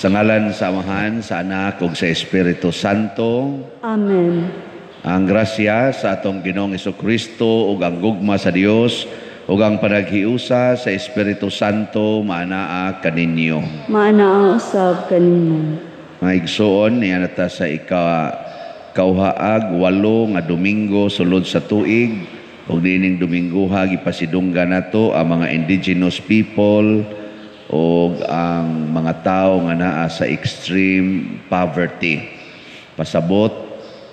Sa ngalan sa Amahan, sa Anak ug sa Espiritu Santo. Amen. Ang grasya sa atong Ginoong Kristo ug ang gugma sa Dios ug ang panaghiusa sa Espiritu Santo maanaa kaninyo. Maanaa usab kanimo. Mga igsoon, niya ta sa ika kauhaag 8 nga Domingo sulod sa tuig, ug niining Domingoha gipasidunggan nato ang mga indigenous people ug ang mga tawo nga naa sa extreme poverty. Pasabot,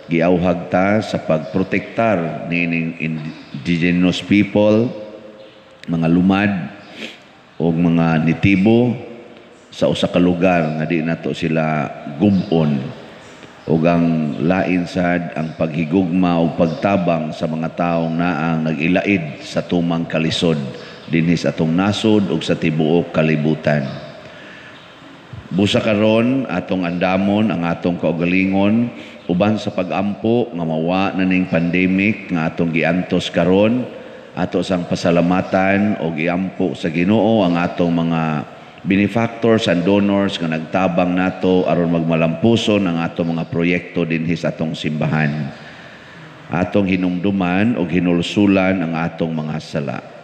giauhag ta sa pagprotektar niining indigenous people, mga lumad o mga nitibo sa usa ka lugar nga di nato sila gub-on, ug ang lain sad ang paghigugma o pagtabang sa mga taong naang nag-ilaid sa tumang kalisod dinhi sa atong nasod ug sa tibuok kalibutan. Busa karon atong andamon ang atong kaugalingon uban sa pag-ampo nga mawa na ning pandemic nga atong giantos karon. Ato sang pasalamatan o giampo sa Ginoo ang atong mga benefactors and donors nga nagtabang nato aron magmalampuson ang atong mga proyekto dinhi sa atong simbahan. Atong hinumduman og hinulsulan ang atong mga sala.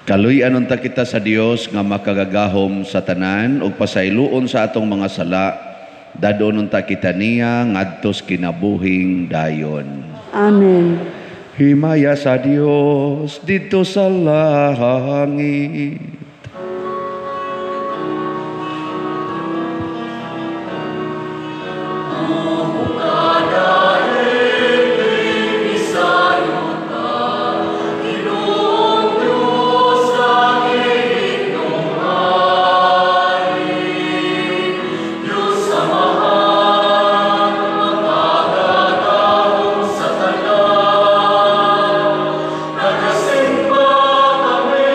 Kaluy-an unta kita sa Dios nga makagagahom sa tanan ug pasayloon sa atong mga sala, dadon unta kita niya ngadtos kinabuhing dayon. Amen. Himaya sa Dios didto sa langit. Nagasimba kami.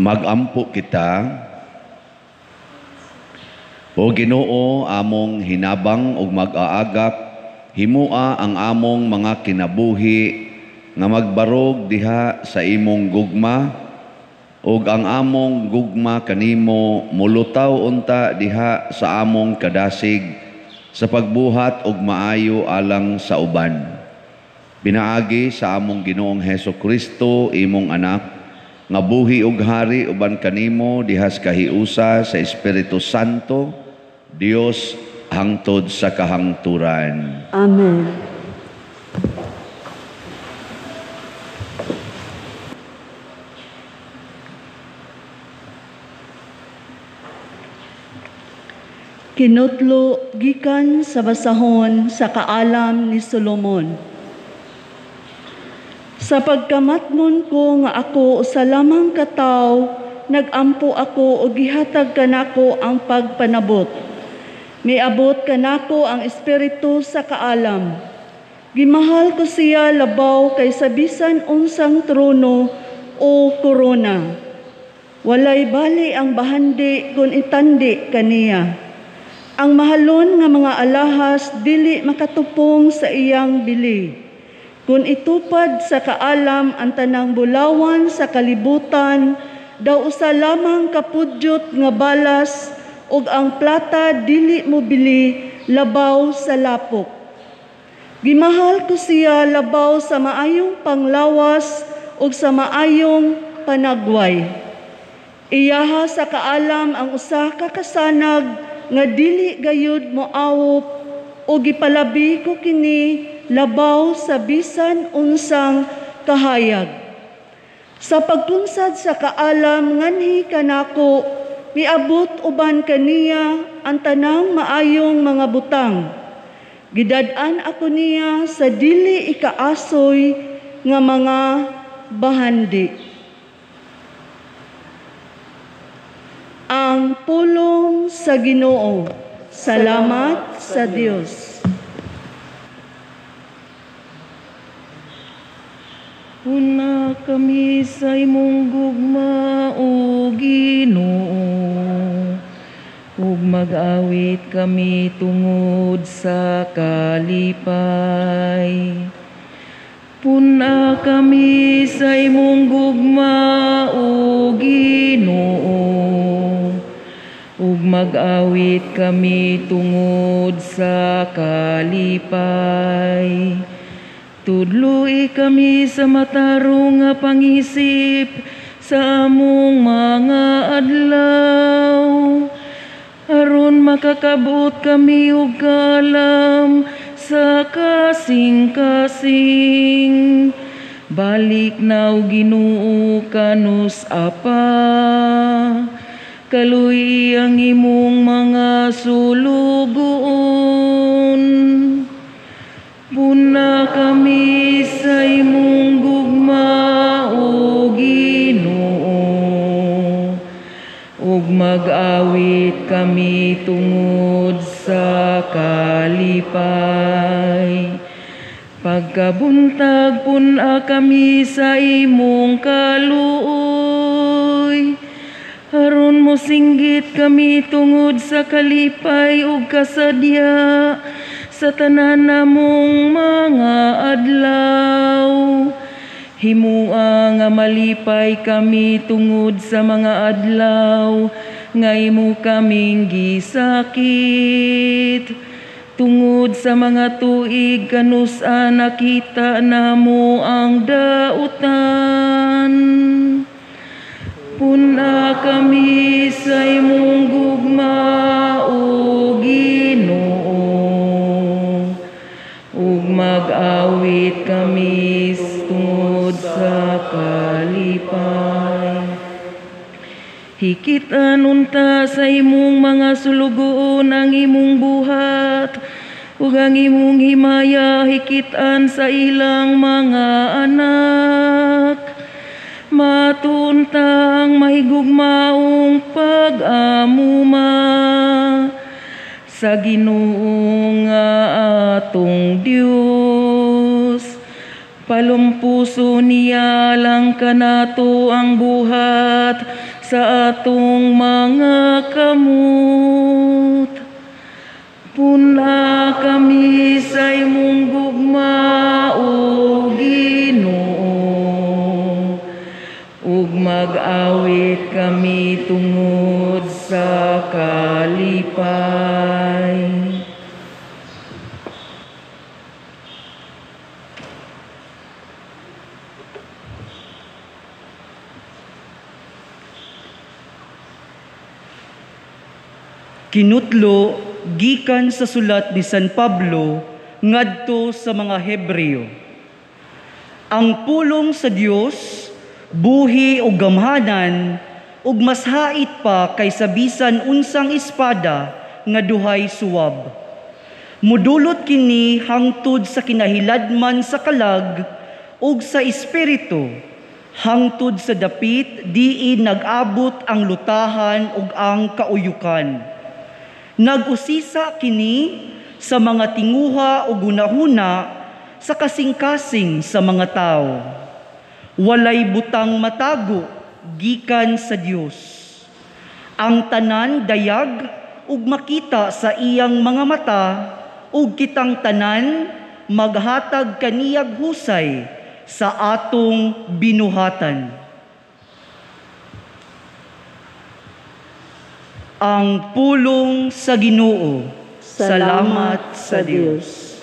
Magampo kita. O Ginoo, among hinabang ug mag-aagak, himua ang among mga kinabuhi nga magbarog diha sa imong gugma, ug ang among gugma kanimo mulutaw unta diha sa among kadasig sa pagbuhat og maayo alang sa uban. Pinaagi sa among Ginoong Heso Kristo, imong anak, nga buhi ug hari uban kanimo dihas kahiusa sa Espiritu Santo, Dios hangtod sa kahangturan. Amen. Kinutlo gikan sa basahon sa kaalam ni Solomon. Sa pagkamatngon ko nga ako usa lamang ka tawo, nagampo ako og gihatag kanako ang pagpanabot. Miabot kanako ang espiritu sa kaalam. Gimahal ko siya labaw kaysa bisan unsang trono o korona. Walay bali ang bahandi kun itandi kaniya. Ang mahalon nga mga alahas dili makatupong sa iyang bili. Kung itupad sa kaalam ang tanang bulawan sa kalibutan, daw usa lamang kapudyot nga balas, ug ang plata dili mobili labaw sa lapok. Gimahal ko siya labaw sa maayong panglawas ug sa maayong panagway. Iyaha sa kaalam ang usa ka kasanag nga dili gayud moawop, ug gipalabi ko kini labaw sa bisan unsang kahayag. Sa pagkunsad sa kaalam nganhi kanako, miabot uban kaniya ang tanang maayong mga butang. Gidad-an ako niya sa dili ikaasoy nga mga bahandi. Ang pulong sa Ginoo. Salamat sa Dios. Una kami sa imong gugma, o Ginoo, ug mag-awit kami tungod sa kalipay. Puna kami sa imong gugma, o Ginoo, ug mag-awit kami tungod sa kalipay. Tudloi kami sa matarong nga pangisip sa among mga adlaw, aron makakabot kami og kaalam sa kasing-kasing. Balik na, o Ginoo, kanus apa, kaluy ang imong mga sulugoon. Puna kami sa imong gugma, o Ginoo, ug mag-awit kami tungod sa kalipay. Pagkabuntag puna kami sa imong kaluoy, aron mosinggit kami tungod sa kalipay ug kasadya sa tanan namong mga adlaw. Himua nga malipay kami tungod sa mga adlaw nga imo kaming gisakit. Tungod sa mga tuig kanus-a nakita namo ang dautan. Puna kami sa imong gugma, o Ginoo, ug mag-awit kami tungod sa kalipay. Hikitan unta sa imong mga sulugoon ang imong buhat, ug ang imong himaya hikitan sa ilang mga anak. Matunta ang mahigugmaong pag-amuma sa Ginoo nga atong Dios. Palumpuso niya lang kanato ang buhat sa atong mga kamot. Puna kami sa imong gugma, o Ginoo, ug mag-awit kami tungod sa kalipay. Kinutlo gikan sa sulat ni San Pablo ngadto sa mga Hebreo. Ang pulong sa Dios buhi ug gamhanan ug mas hait pa kaysa bisan unsang espada nga duhay suwab. Mudulot kini hangtod sa kinahiladman sa kalag ug sa espiritu, hangtod sa dapit diin nag-abot ang lutahan ug ang kauyukan. Nag-usisa kini sa mga tinguha o gunahuna sa kasing-kasing sa mga tao. Walay butang matago gikan sa Dios. Ang tanan dayag ug makita sa iyang mga mata, ug kitang tanan maghatag kaniyag husay sa atong binuhatan. Ang pulong sa Ginoo. Salamat sa Dios.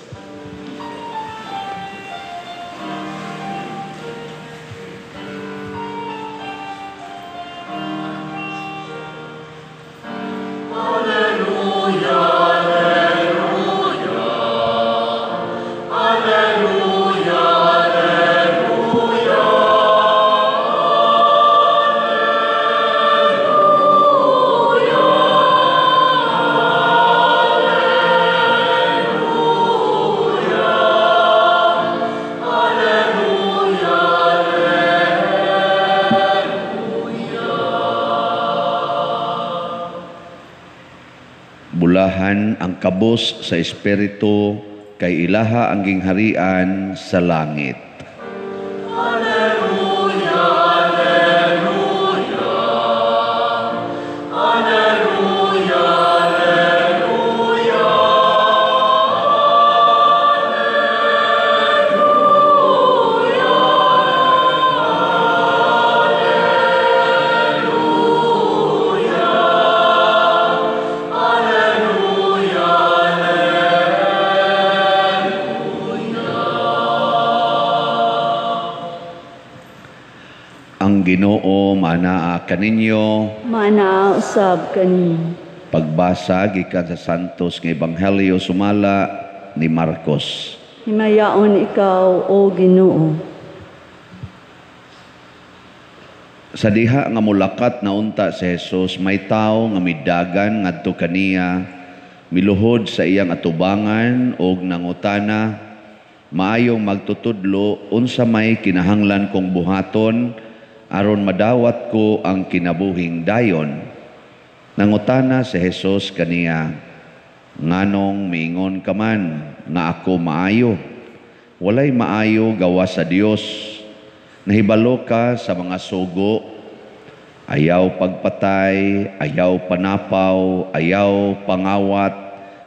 Bulahan ang kabos sa espiritu kay ilaha ang gingharian sa langit. Alleluia, alleluia, alleluia, alleluia, alleluia, alleluia, alleluia. Ang Ginoo manaa kaninyo, Manaa usab kaninyo. Pagbasa gikan sa Santos nga Ebanghelyo sumala ni Marcos. Himayaon ikaw, o Ginoo. Sa diha nga mulakat na unta si Jesus, may tawo nga midagan ngadto kaniya, miluhod sa iyang atubangan og nangutana, maayong magtutudlo unsa may kinahanglan kong buhaton aron madawat ko ang kinabuhing dayon. Nangutana si Jesus kaniya, nganong miingon ka man nga ako maayo? Walay maayo gawa sa Dios. Nahibalo ka sa mga sugo, ayaw pagpatay, ayaw panapaw, ayaw pangawat,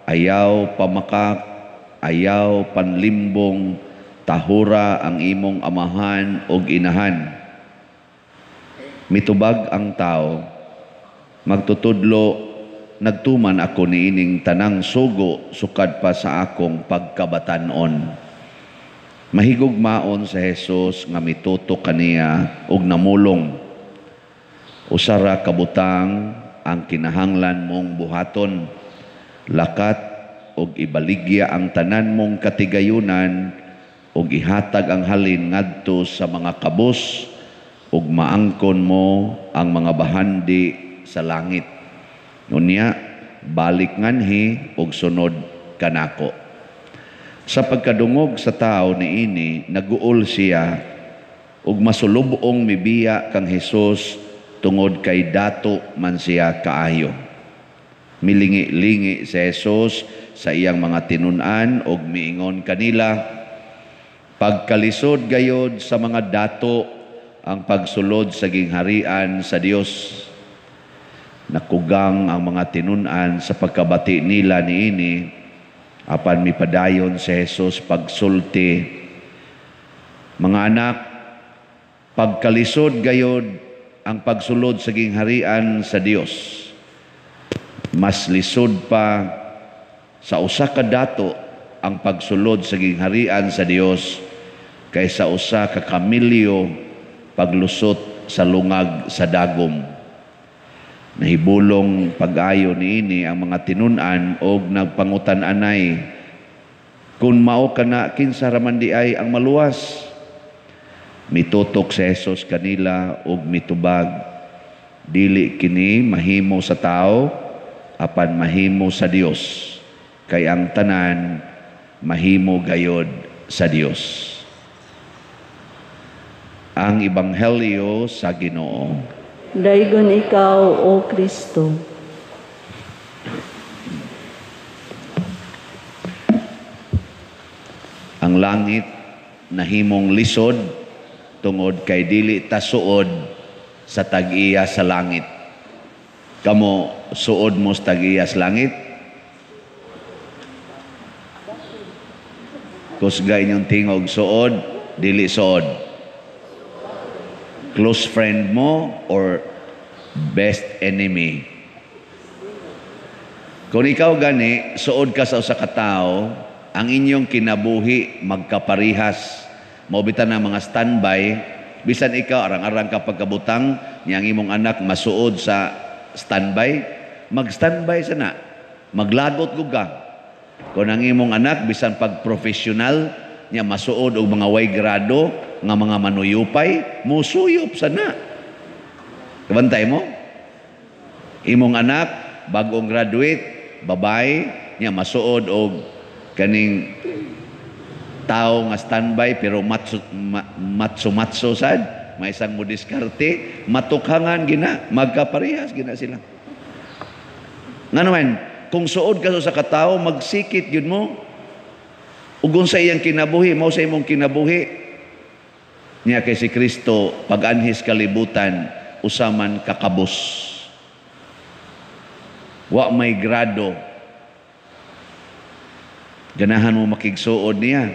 ayaw pamakak, ayaw panlimbong, tahura ang imong amahan og inahan. Mitubag ang tao, magtutudlo, nagtuman ako niining tanang sugo sukad pa sa akong pagkabatan-on. Mahigugmaon sa Jesus nga mituto kaniya og namulong. Usara kabutang ang kinahanglan mong buhaton. Lakat og ibaligya ang tanan mong katigayunan og ihatag ang halin ngadto sa mga kabus ug maangkon mo ang mga bahandi sa langit. Unya, balik nganhi ug sunod kanako. Sa pagkadungog sa tao niini, naguol siya ug masulubong mibiya kang Hesus tungod kay dato man siya kaayo. Milingi-lingi si Jesus sa iyang mga tinun-an ug miingon kanila, Pagkalisod gayod sa mga dato ang pagsulod sa gingharian sa Dios. Nakugang ang mga tinun-an sa pagkabati nila niini, apan mipadayon si Jesus pagsulti. Mga anak, pagkalisod gayod ang pagsulod sa gingharian sa Dios. Mas lisod pa sa usa ka dato ang pagsulod sa gingharian sa Dios kaysa usa ka kamilyo paglusot sa lungag sa dagom. Nahibulong pag-ayo niini ang mga tinun-an og nagpangutan-anay, kung mao kana, kinsa ra man di ay ang maluwas? Mitutok si Jesus kanila og mitubag, dili kini mahimo sa tao, apan mahimo sa Dios, kay ang tanan mahimo gayod sa Dios. Ang Ebanghelyo sa Ginoo. Daygon ikaw, O Kristo. Ang langit nahimong lisod tungod kay dili ta suod sa tag-iya sa langit. Kamo suod mo sa tag-iya sa langit? Kusga inyong tingog, suod, dili suod. Close friend mo or best enemy? Kung ikaw gani, suod ka sa usa ka tawo, ang inyong kinabuhi magkaparihas. Maubitan ang mga standby, bisan ikaw arang-arang ka pagkabutang, niyang imong anak masuod sa standby, mag-standby sana, maglagot gud ka. Kung ang imong anak bisan pag professional, niya masuod og mga way grado nga mga manuyupay, musuyop sana. Kabantay mo? Imong anak bagong graduate, babae, niya masuod og kaning tao nga standby pero matso-matso sad, may isang mo diskarte, matukhangan gina, magkaparehas gina sila. Nga naman, kung suod ka sa katao, magsikit yun mo. Ug sa iyang kinabuhi, mao sa imong kinabuhi. Niya kay si Kristo, pag-anhis kalibutan, usaman kakabos. Wa may grado. Ganahan mo makigsuod niya.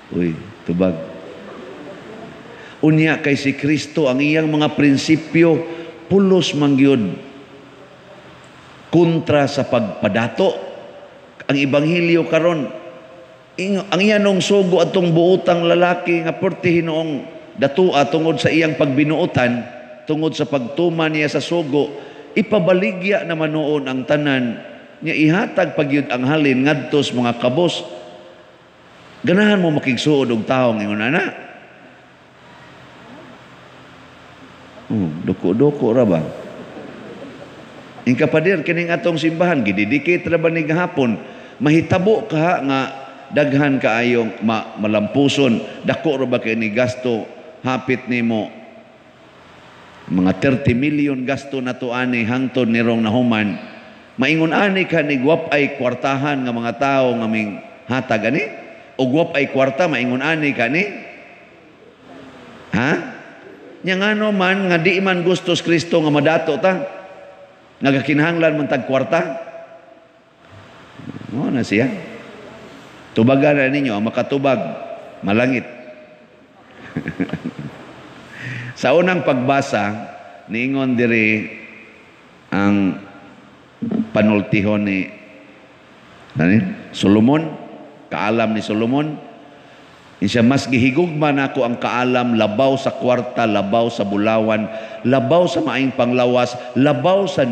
Uy, tubag. Unya kay si Kristo, ang iyang mga prinsipyo, pulos mangyud kontra sa pagpadato. Ang ebanghelyo karon, ang iya nung sugo atong buotang lalaki nga perti hinuong datua tungod sa iyang pagbinuotan, tungod sa pagtuman niya sa sugo, ipabaligya naman noon ang tanan niya, ihatag pagyud ang halin ngadto sa mga kabos. Ganahan mo makigsuod og tawo ingon ana? Duko-duko ra ba? Ingkapadir kining atong simbahan gididikit ra ba ni gahapon, mahitabo ka nga daghan kaayong malampuson, dako ra ba kay ni gasto hapit nimo mga 30 million gasto nato ani hangtod nirong nahuman. Maingon ani ka ni gwap ay kwartahan nga mga tawo nga ming hatag ani, o gwap ay kwarta maingon ani ka ni? Ha? Nya ngano man nga di man gusto sa Kristo nga madato ta, nagakinahanglan man tag kwarta. Mo na siya. Tubagan na ninyo ang makatubag malangit. Sa unang pagbasa, niingon diri ang panultihon ni Solomon, kaalam ni Solomon. Siya mas gihigugma nako ang kaalam labaw sa kwarta, labaw sa bulawan, labaw sa maayong panglawas, labaw sa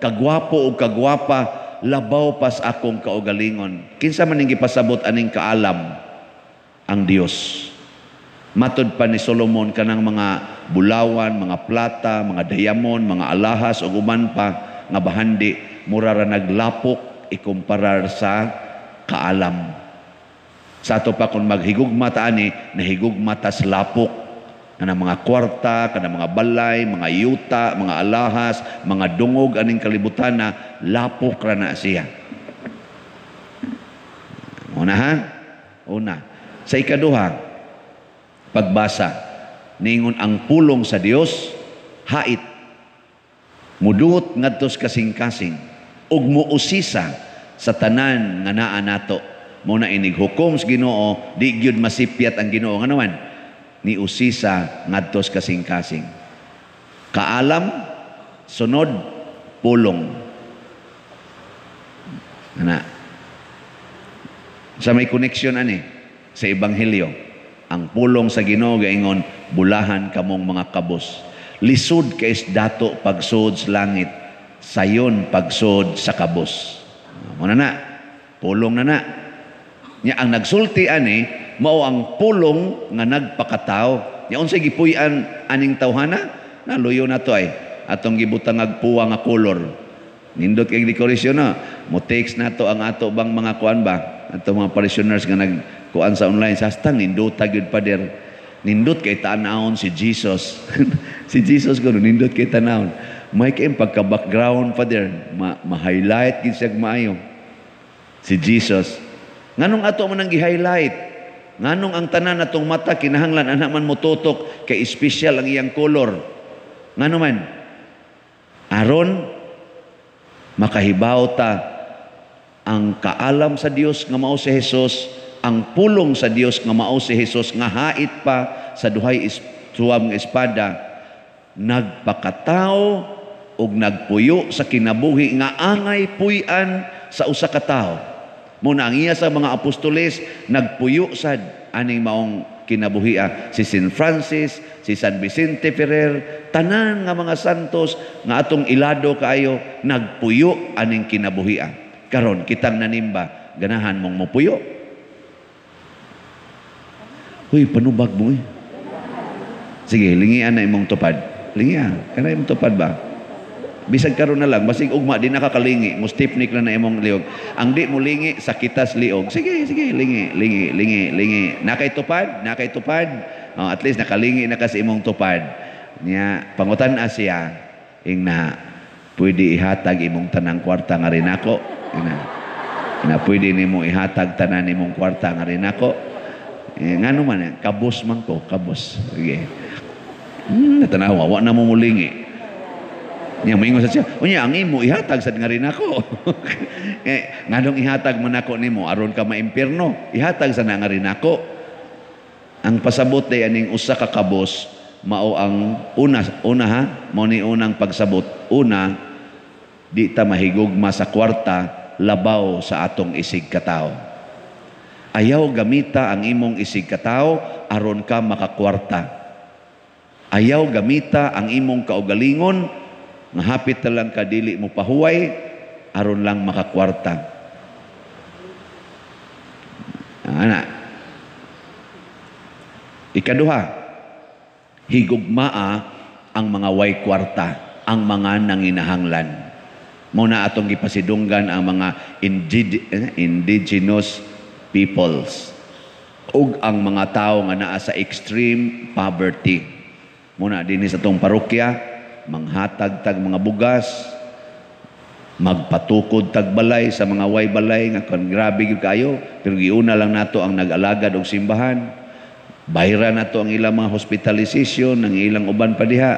kagwapo o kagwapa, labaw pas akong kaugalingon. Kinsa man ning gipasabot aning kaalam? Ang Dios. Matod pa ni Solomon kanang mga bulawan, mga plata, mga diamond, mga alahas ug uban pa nga bahandi, mura ra naglapok ikumparar sa kaalam. Sa ato pa kung maghigugma ta ani, nahigugma tas lapok kanang mga kwarta, kanang mga balay, mga yuta, mga alahas, mga dungog aning kalibutan na lapok ra na siya. Muna ha? Una. Sa ikaduha, pagbasa, ningon ang pulong sa Dios hait, muduot ngadto sa kasing-kasing, ug muusisa sa tanan nga naa nato. Muna inig hukom sa Ginoo, di gyud masipyat ang Ginoo ngano man ni usisa ngadto sa kasing-kasing. Kaalam, sunod, pulong. Ana. Sa may connection ani sa ebanghelyo, ang pulong sa Ginoo gaingon, bulahan kamong mga kabos. Lisod kay dato pagsud sa langit, sayon pagsud sa kabos. Muna na, pulong na na. Nya ang nagsulti ani mao ang pulong nga nagpakatao. Nya unsay gipuy-an aning tawhana? Naluyo na to ay atong gibutang ag puwa nga kolor. Nindot kay dekorasyon na. Mo text nato ang ato bang mga kuan ba? Ato mga parishioners nga nagkuan sa online sastang nindota gyud pader. Nindot kay tan-awon si Jesus. Si Jesus kuno nindot kay tan-awon. May kay pagka background pader, ma-highlight gid siya maayo. Si Jesus. Nganong ato man ang gi-highlight? Nganong ang tanan atong mata kinahanglan ana man motutok kay espesyal ang iyang kolor? Ngano man? Aron makahibaw ta ang kaalam sa Dios nga mao si Jesus, ang pulong sa Dios nga mao si Jesus nga hait pa sa duhay suwam nga espada, nagpakatao ug nagpuyo sa kinabuhi nga angay puy-an sa usa ka tawo. Muna ang iya sa mga apostoles nagpuyo sad aning maong kinabuhia. Si Saint Francis, si San Vicente Ferrer, tanan nga mga santos nga atong ilado kaayo nagpuyo aning kinabuhia. Karon kitang nanimba, ganahan mong mopuyo. Huy, panubag mo eh. Sige, lingian na imong tupad. Lingian, kana imong tupad ba? Bisag karon na lang, basig ugma di nakakalingi, mo stiffneck na na imong liog. Ang di mo lingi sa kitas liog. Sige, sige, lingi, lingi, lingi, lingi. Nakay tupad, nakay tupad. Oh, at least nakalingi na kasi imong tupad. Nya pangutan siya, ingna pwede ihatag imong tanang kwarta nga rin ako. Ingna. Na pwede nimo ihatag tanan imong kwarta nga rin ako. Eh, ngano man, kabos man ko, kabos. Sige. Natanawa, wa na mo mulingi. Nya moingon sa siya, unya ang imo ihatag sad nga rin ako. Eh, nganong ihatag man ako nimo aron ka maimpierno, ihatag sa na nga rin ako. Ang pasabot day aning usa ka kabos mao ang una, una ha, mao ni unang pagsabot. Una, di ta mahigugma sa kwarta labaw sa atong isig katawo. Ayaw gamita ang imong isig katawo aron ka makakwarta. Ayaw gamita ang imong kaugalingon nga hapit na lang ka dili mo pahuway aron lang makakwarta. Ana. Ikaduha, higugmaa ang mga way kwarta, ang mga nanginahanglan. Muna atong gipasidunggan ang mga indigenous peoples ug ang mga tawo nga naa sa extreme poverty. Muna dinhi sa atong parokya, manghatag tag mga bugas, magpatukod tag balay sa mga way balay nga kon grabe gyud kayo, pero giuna lang nato ang nag-alagad og simbahan. Bayra nato ang ilang mga hospitalization, ang ilang uban pa diha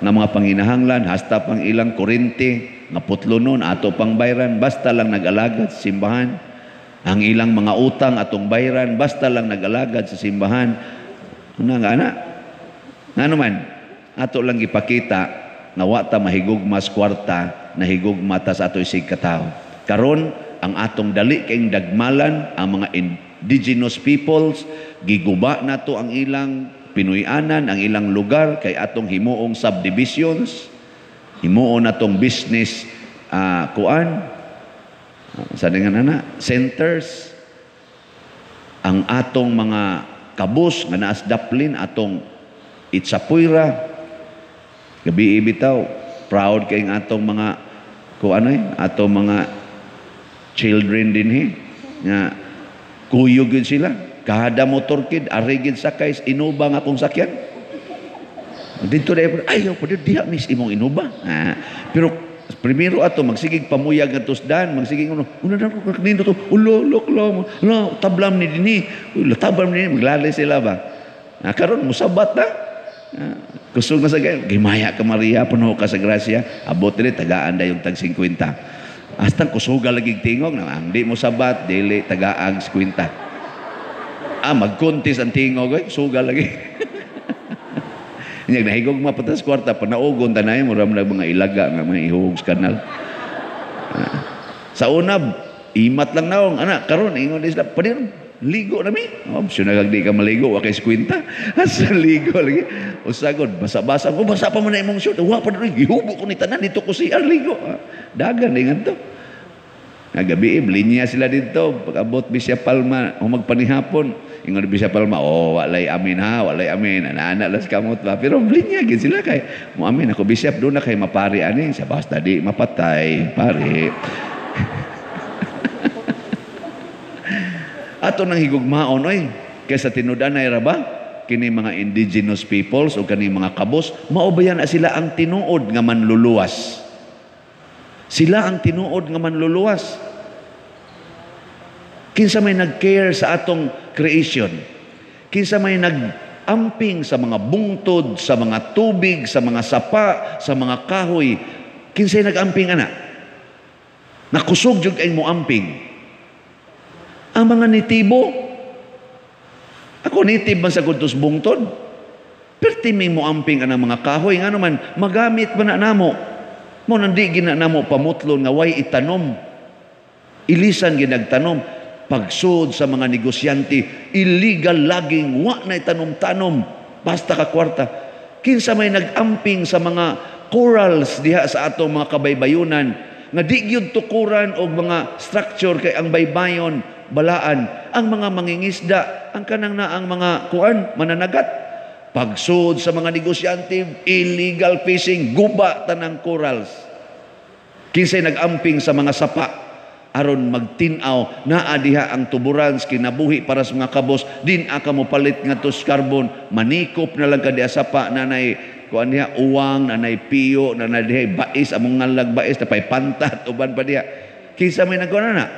nga mga panginahanglan, hasta pang ilang kurente nga putlo nun ato pang bayran, basta lang nag-alagad sa simbahan. Ang ilang mga utang atong bayran, basta lang nag-alagad sa simbahan. Una nga ana, ngano man ato lang gipakita nga wa ta mahigugma sa kwarta, nahigugma ta sa ato isig katawo. Karon ang atong dali kayong dagmalan ang mga indigenous peoples, giguba nato ang ilang Pinoy-anan, ang ilang lugar kay atong himuong subdivisions, himuon natong business kuan sa nga na centers, ang atong mga kabus nga naas daplin atong itsapuyra. Gabi bitaw, proud kay atong mga kuan atong mga children dinhi nga kuyog gyud sila. Kada motorkid ari gid sakay Innova nga akong sakyan. Dito dai ayaw pa diha miss imong Innova. Pero Primero ato magsigig pamuyag nga tusdan, magsigig uno. Una na ko nindot to. Ulo lok lo. Lo tablam ni dinhi. Ulo tablam ni, maglalay sila ba. Ah, karon musabat na. Ah, kusog na sa gayon. Gimaya ka Maria, puno ka sa grasya. Abot diri tagaan dayon tag 50. Hasta kusuga lagi tingog na ang di mo sabat dili tagaang 50. Ah, magkuntis ang tingog oy, suga lagi. Nya nahigog mapatas kwarta panaugon tanay mo ram mga ilaga nga mga ihog sa kanal. Ah, sa una imat lang naong ana karon ingon di sila padir ligo na mi. Opsyon na di ka maligo wa kay 50. Asa ligo lagi. Usagod basa-basa ko basa pa man na imong short. Wa pa diri gihubo ko ni tanan dito ko CR ligo. Ah, dagan ingan to. Nagabi linya sila dito pag-abot Bisya Palma o magpanihapon ingon Bisya Palma, oh walay amin ha, walay amin, ana-ana las kamot ba, pero linya gid sila kay mo amin ako Bishop do na kay mapari ani sa basta di mapatay pare. Ato nang higugmaon oy kaysa tinud-anay ra ba kini mga indigenous peoples o kani mga kabos, mao ba yan sila ang tinuod nga manluluwas? Sila ang tinuod nga manluluwas. Kinsa may nag-care sa atong creation? Kinsa may nag-amping sa mga bungtod, sa mga tubig, sa mga sapa, sa mga kahoy? Kinsa may nag-amping ana? Nakusog jud kay mo amping. Ang mga nitibo. Ako nitib man sa kutos bungtod. Perti may mo amping anang mga kahoy ngano man magamit man na namo. Mo nandi gina namo pamutlon nga way itanom. Ilisan ginagtanom. Pagsud sa mga negosyante, illegal laging wa na itanom-tanom basta ka kwarta. Kinsa may nag-amping sa mga corals diha sa atong mga kabaybayunan nga di gyud tukuran og mga structure kay ang baybayon balaan ang mga mangingisda, ang kanang na ang mga kuan mananagat. Pagsud sa mga negosyante, illegal fishing, guba tanang corals. Kinsay nag-amping sa mga sapa aron magtin-aw naa diha ang tuburan kinabuhi para sa mga kabos, din aka mo palit ngadto sa carbon, manikop na lang ka diha sapa nanay kuan diha uwang, nanay piyo, nanay diha bais among ngalag bais napay pantat uban pa diha. Kinsa may nagkuan na?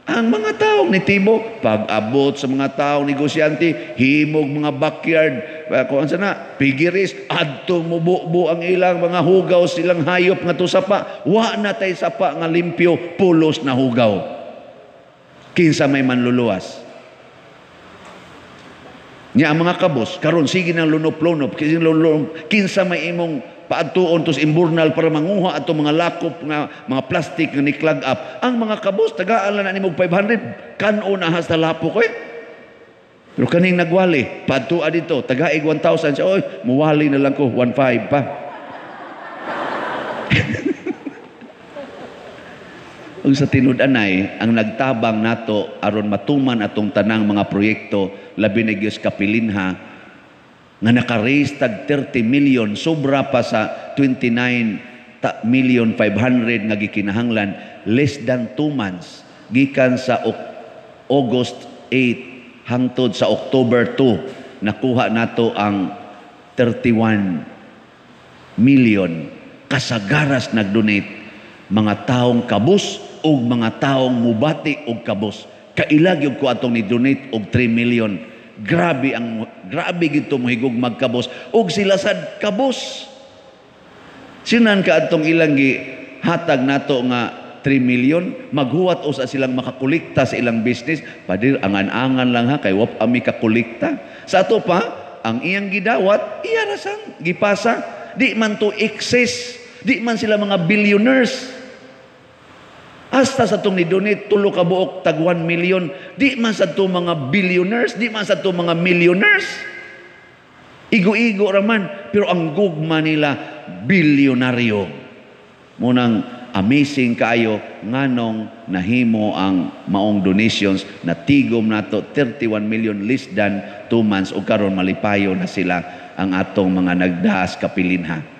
Ang mga taong nitibo, pag-abot sa mga taong negosyante, himog mga backyard, kuan sana, pigiris, adto mububo ang ilang mga hugaw silang hayop nga sapa. Wa na tay sapa nga limpyo, pulos na hugaw. Kinsa may manluluwas? Nya ang mga kabos, karon sige nang lunop-lunop, kinsa may imong paadtuon tos imburnal para manguha ato mga lakop nga mga plastic nga ni-clog up. Ang mga kabos tagaan na nimo 500 kan-o na hasta lapok oy. Pero kaning nagwali paadtua dito tagaig 1,000 siya, oy muwali na lang ko 1,500 pa. Ug sa tinud-anay ang nagtabang nato aron matuman atong tanang mga proyekto labi na gyud sa kapilinha nga naka-raise tag 30 million, sobra pa sa 29,500,000 nga gikinahanglan less than 2 months gikan sa August 8 hangtod sa October 2 nakuha nato ang 31 million. Kasagaras nag-donate mga taong kabus ug mga taong mubati og kabus. Kaila gyud ko atong ni-donate og 3 million. Grabe ang grabe gito mohigog magkabos og sila sad kabos. Sinan ka atong ilang gihatag nato nga 3 million, maghuwat usa silang makakolekta sa ilang business. Padir angan-angan lang ha kay wap ami kakolekta. Sa ato pa ang iyang gidawat iya ra sang gipasa. Di man to excess, di man sila mga billionaires. Hasta sa itong ni-donate, tulo ka buok, tag 1 million. Di man sa itong mga billionaires, di man sa itong mga millionaires. Igo-igo raman. Pero ang gugma nila, bilyonaryo. Munang amazing kaayo nganong nahimo ang maong donations na tigom nato 31 million less than 2 months o karon malipayo na sila ang atong mga nagdaas kapilinha.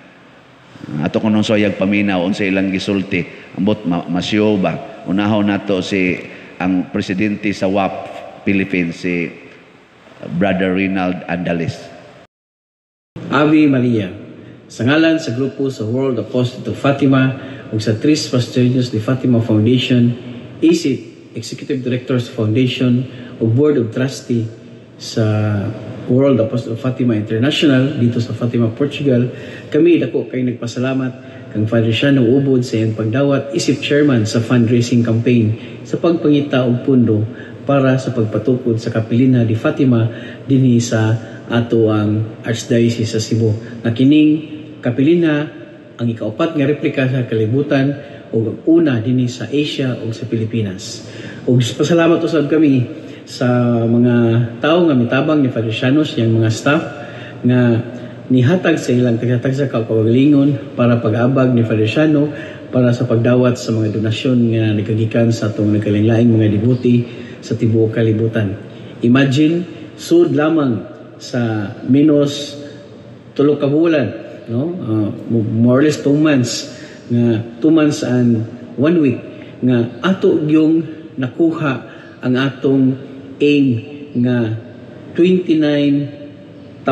Ato kuno soyag paminaw unsa ilang gisulti. Ambot masyo ba? Unahon nato si ang presidente sa WAP Philippines, si Brother Rinald Andales. Ave Maria, Sa ngalan sa grupo sa World Apostolate of Fatima ug sa Tres Pastorinhos de Fatima Foundation, isip Executive Director sa Foundation ug Board of Trustee sa World Apostolate of Fatima International dito sa Fatima, Portugal, kami dako kay nagpasalamat kang Father Siano Ubod sa iyang pagdawat isip chairman sa fundraising campaign sa pagpangita og pundo para sa pagpatukod sa Capelinha de Fatima dinhi sa ato ang Archdiocese sa Cebu. Nga kining Capelinha ang ikaupat nga replika sa kalibutan ug ang una dinhi sa Asia ug sa Pilipinas. Ug pasalamat usab kami sa mga tawo nga mitabang ni Father Siano, iyang mga staff nga nihatag sa ilang tagsa-tagsa ka kaugalingon para pag-abag ni Father Siano para sa pagdawat sa mga donasyon nga nagagikan sa atong nagkalain-laing mga devotee sa tibuok kalibutan. Imagine, sud lamang sa menos 3 ka bulan, no? More or less 2 months, nga 2 months and 1 week nga ato yung nakuha ang atong aim nga 29,500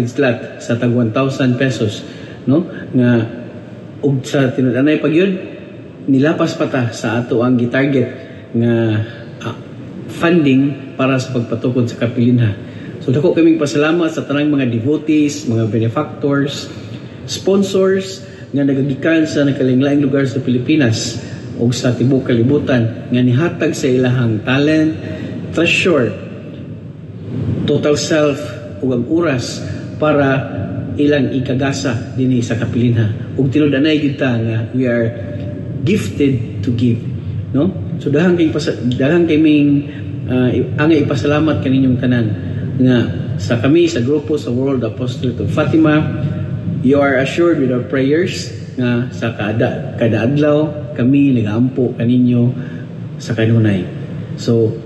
slot sa tag 1,000 pesos, no? Nga og sa tinud-anay pag yun nilapas pa ta sa ato ang gitarget nga funding para sa pagpatukod sa Capelinha. So dako kaming pasalamat sa tanang mga devotees, mga benefactors, sponsors nga nagagikan sa nagkalain-laing lugar sa Pilipinas ug sa tibuok kalibutan nga nihatag sa ilahang talent, treasure, total self ug ang oras para ilang ikagasa dinhi sa Capelinha. Ug tinud-anay gyud ta nga we are gifted to give, no? So daghan kaming angay ipasalamat kaninyong tanan nga sa kami sa grupo sa World Apostolate of Fatima, you are assured with our prayers nga sa kada adlaw kami nagaampo kaninyo sa kanunay. So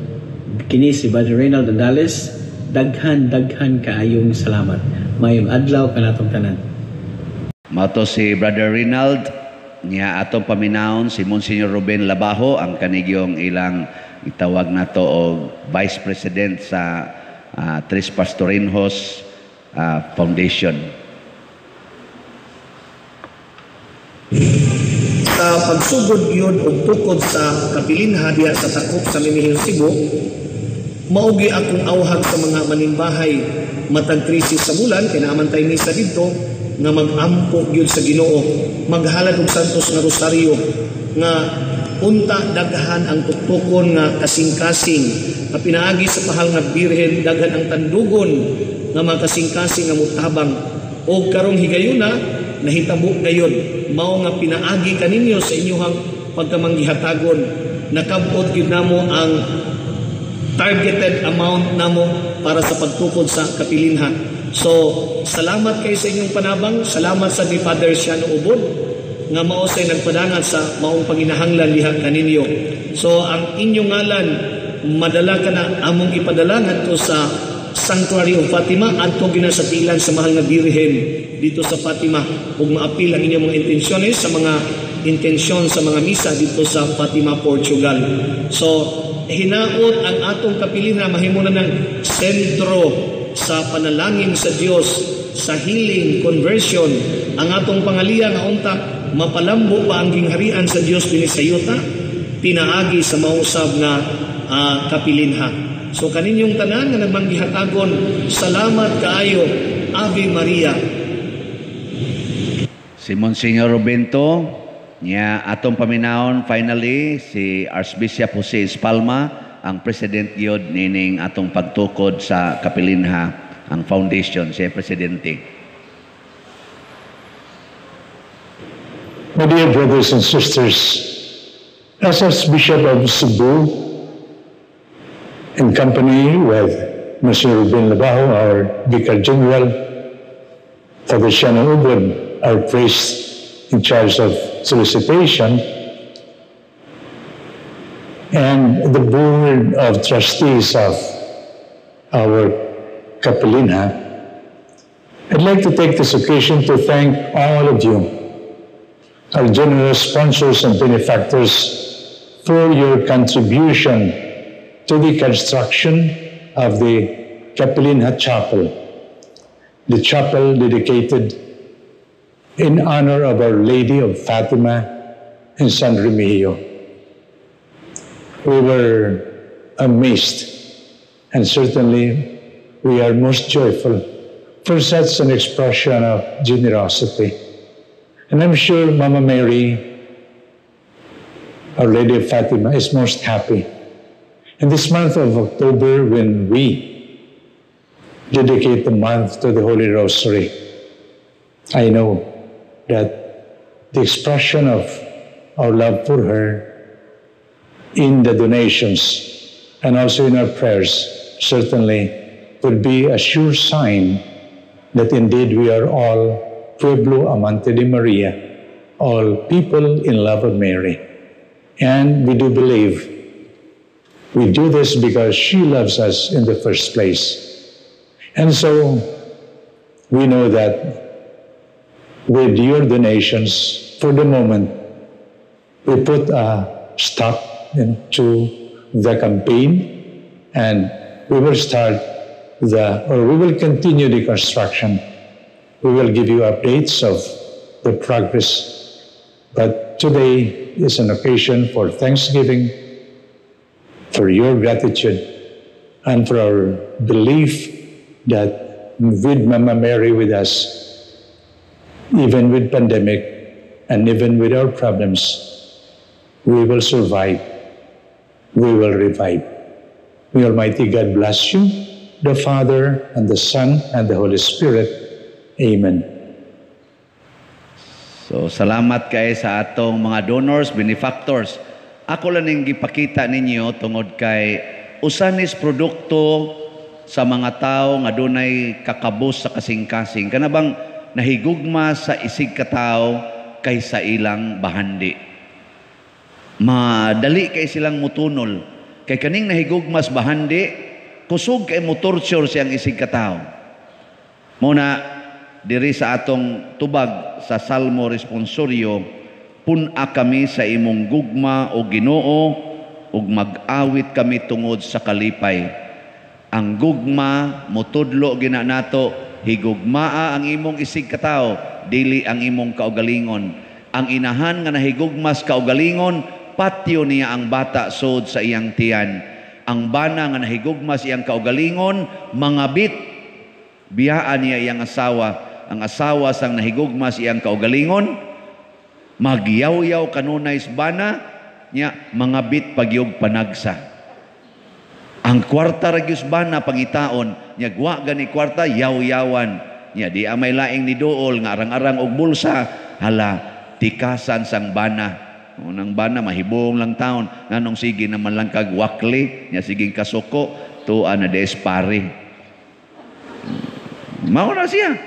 kini si Brother Reynald Andales, daghan daghan kaayong salamat. Mayong adlaw kanatong tanan. Mato si Brother Reynald niya, atong paminawon si Monsignor Ruben Labajo, ang kanigyong ilang itawag nato og Vice President sa Tres Pastorinhos Foundation. Sa pagsugod yun og tukod sa Capelinha diha sa takop sa Mimihil Cebu, maugi akong awhag sa mga manimbahay matag krisis sa bulan kay naaman tay misa didto nga magampo gyud sa Ginoo, maghalad og Santos nga Rosario nga unta daghan ang tuktukon nga kasing-kasing nga pinaagi sa pahal nga Birhen, daghan ang tandugon nga mga kasing-kasing nga mutabang. Og karong higayuna nahitabo gayon mao nga pinaagi kaninyo sa inyuhang pagkamanggihatagon, nakabot gyud namo ang targeted amount namo para sa pagtukod sa Capelinha. So salamat kay sa inyong panabang, salamat sa ni Father Siano Ubod nga mao say nagpadangat sa maong panginahanglan diha kaninyo. So ang inyong ngalan madala ka na among ipadala ngadto sa Sanctuary of Fatima adto gina sa tilan sa mahal nga Birhen dito sa Fatima ug maapil ang inyong mga intensyones sa mga intensyon sa mga misa dito sa Fatima, Portugal. So hinaot ang atong Capelinha mahimo na ng sentro sa panalangin sa Dios, sa healing, conversion. Ang atong pangaliya nga unta mapalambo pa ang gingharian sa Dios dinhi sa yuta pinaagi sa mausab nga Capelinha. So kaninyong tanan nga nagmanggihatagon, salamat kaayo. Ave Maria. Si Monsignor Robento niya atong paminawon finally si Archbishop Jose Espalma, ang president gyud nining atong pagtukod sa Capelinha, ang foundation, siya presidente. My dear brothers and sisters, as Archbishop of Cebu, in company with Monsignor Ruben Labajo, our Vicar General, Father Siano Ubod, our priest in charge of solicitation, and the board of trustees of our Capelinha, I'd like to take this occasion to thank all of you, our generous sponsors and benefactors, for your contribution to the construction of the Capelinha Chapel, the chapel dedicated in honor of Our Lady of Fatima in San Remigio. We were amazed, and certainly we are most joyful for such an expression of generosity. And I'm sure Mama Mary, Our Lady of Fatima, is most happy. In this month of October, when we dedicate the month to the Holy Rosary, I know that the expression of our love for her in the donations and also in our prayers certainly would be a sure sign that indeed we are all Pueblo Amante de Maria, all people in love of Mary. And we do believe we do this because she loves us in the first place. And so we know that with your donations, for the moment, we put a stop into the campaign, and we will start the, or we will continue the construction. We will give you updates of the progress. But today is an occasion for thanksgiving, for your gratitude, and for our belief that with Mama Mary with us, even with pandemic and even with our problems, we will survive. We will revive. May Almighty God bless you, the Father, and the Son, and the Holy Spirit. Amen. So salamat kay sa atong mga donors, benefactors. Ako lang ning gipakita ninyo tungod kay usa nis produkto sa mga tao nga dunay kakabos sa kasing-kasing. Kana bang nahigugma sa isig katawo kaysa ilang bahandi. Madali kay silang mutunol. Kay kaning nahigugmas bahandi, kusog kay mo torture siyang isig katawo. Muna diri sa atong tubag sa Salmo Responsorio, pun-a kami sa imong gugma o Ginoo ug mag-awit kami tungod sa kalipay. Ang gugma motudlo gina nato, higugmaa ang imong isig katawo, dili ang imong kaugalingon. Ang inahan nga nahigugmas kaugalingon, patyo niya ang bata sod sa iyang tiyan. Ang bana nga nahigugmas iyang kaugalingon, mangabit biyaan niya iyang asawa. Ang asawa sang nahigugmas iyang kaugalingon, magyawyaw kanunay sa bana niya, mangabit pagyog panagsa. Ang kwarta ra gyud bana pangitaon niya, wa gani kwarta, yaw-yawan niya. Di amay laing ni duol nga arang-arang og bulsa, hala tikasan sang bana. Unang bana mahibong lang taon, nganong sige naman lang kag wakli niya, sige kasuko tuwa na des pare. Mao na siya.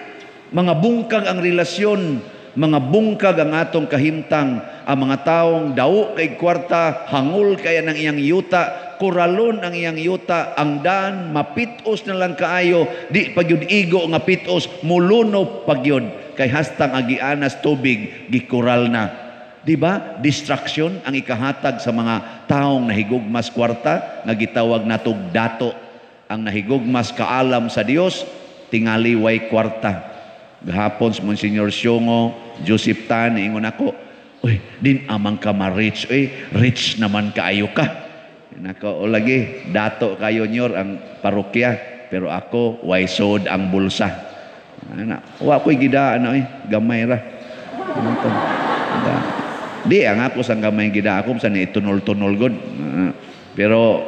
Mga bungkag ang relasyon, mga bungkag ang atong kahimtang. Ang mga taong daw kay kwarta, hangul kaya ng iyang yuta, kuralon ang iyang yuta, ang daan mapitos na lang kaayo, di pagyud igo nga pitos, muluno pagyud kay hastang agianas tubig gikural na. Di ba? Distraction ang ikahatag sa mga taong nahigugmas kwarta nga gitawag natog dato. Ang nahigugmas kaalam sa Dios tingali way kwarta. Gahapon sa Monsignor Siongo, Joseph Tan, ingon ako, uy, din amang ka ma-rich, uy, rich naman kaayo ka. Nako, o lagi, dato kayo nyor ang parokya, pero ako, way sod ang bulsa. Ana, wa ko'y gida, ano eh, gamay ra. Di, ang ako sang gamay gida ako, sa ni itunol-tunol god. Pero,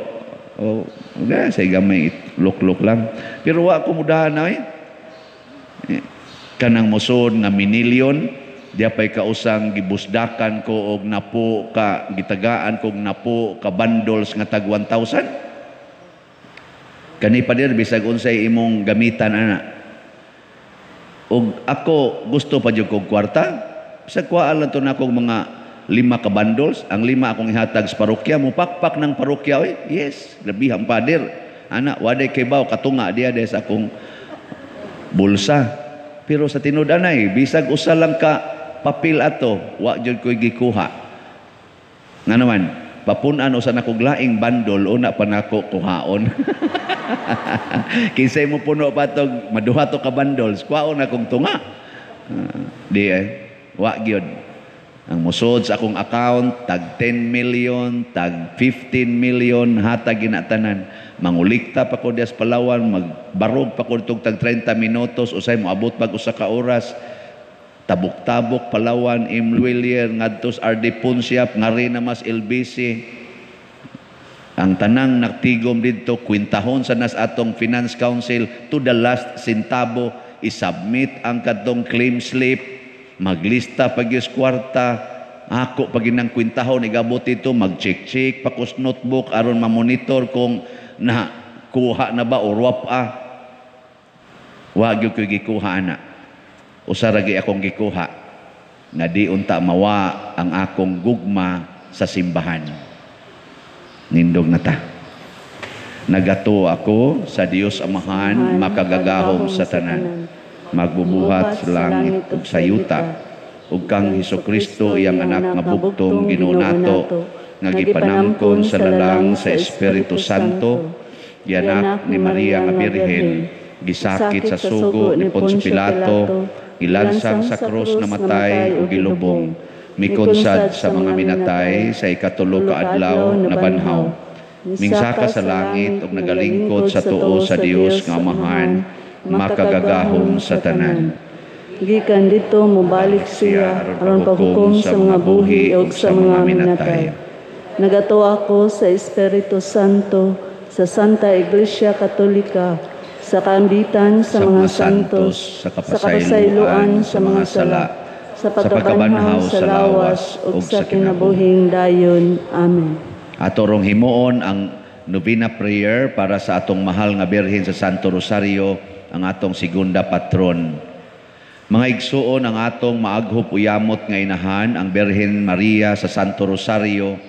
oh, okay, sa gamay, luk-luk lang. Pero wa ko mudahan na eh. Kanang mosod nga minilyon, diya pa'y kausang gibusdakan ko og napo ka, gitagaan ko og napo ka bundles nga tag 1,000. Kani pa dir, bisag unsay imong gamitan ana. Og ako gusto pa jud kog kwarta, bisag kuhaan lang to nako mga 5 ka bundles, ang 5 akong ihatag sa parokya, mupakpak ng parokya oy. Yes, grabihan pader. Ana, waday kay baw katunga diya des akong bulsa. Pero sa tinud anay, bisag usa lang ka papel ato, wa jud ko'y gikuha. Nga naman, papun-an usa na kog laing bandol, una pa nako kuhaon. Kinsay mo puno pa tog maduha to ka bandols, kuhaon akong tunga. Di wa gyud. Ang musod sa akong account, tag 10 million, tag 15 million, hatag ginatanan. Mangulikta pa ko dias Palawan, magbarog pa ko tug tag 30 minutos, usay moabot pag usa ka oras. Tabok-tabok Palawan, M. Lhuillier, ngadtos RD Ponsiap, ngari na mas LBC. Ang tanang nagtigom didto, kwintahon sa nas atong Finance Council to the last centavo, isubmit ang kadtong claim slip, maglista pag yus kwarta, ako pag ginang kwintahon, igabot ito, mag-check-check, pakos notebook, aron mamonitor kung na kuha na ba o wap ah. Wa gyud ko'y gikuha ana. Usa ra gyud akong gikuha nga di unta mawa ang akong gugma sa simbahan. Nindog na ta. Nagato ako sa Dios Amahan, makagagahom sa tanan, magbubuhat sa langit ug sa yuta, ug kang Hesukristo iyang anak nga bugtong Ginoo nato, nga gipanangkon sa lalang sa Espiritu Santo, gianak ni Maria nga Birhen, gisakit sa sugo ni Poncio Pilato, gilansang sa krus namatay ug gilubong, mikonsad sa mga minatay sa ikatulo ka adlaw nabanhaw, mingsaka sa langit ug nagalingkod sa tuo sa Dios nga Amahan, makagagahom sa tanan. Gikan dito mobalik siya aron paghukom sa mga buhi ug sa mga minatay. Nagatuo ako sa Espiritu Santo, sa Santa Iglesia Katolika, sa kaambitan sa mga santos, sa kapasayloan sa mga sala, sa pagkabanhaw sa lawas ug sa kinabuhing dayon. Amen. Ato rong himuon ang novena prayer para sa atong mahal nga Birhen sa Santo Rosario, ang atong segunda patron. Mga igsuon, ang atong maaghop uyamot nga inahan, ang Birhen Maria sa Santo Rosario,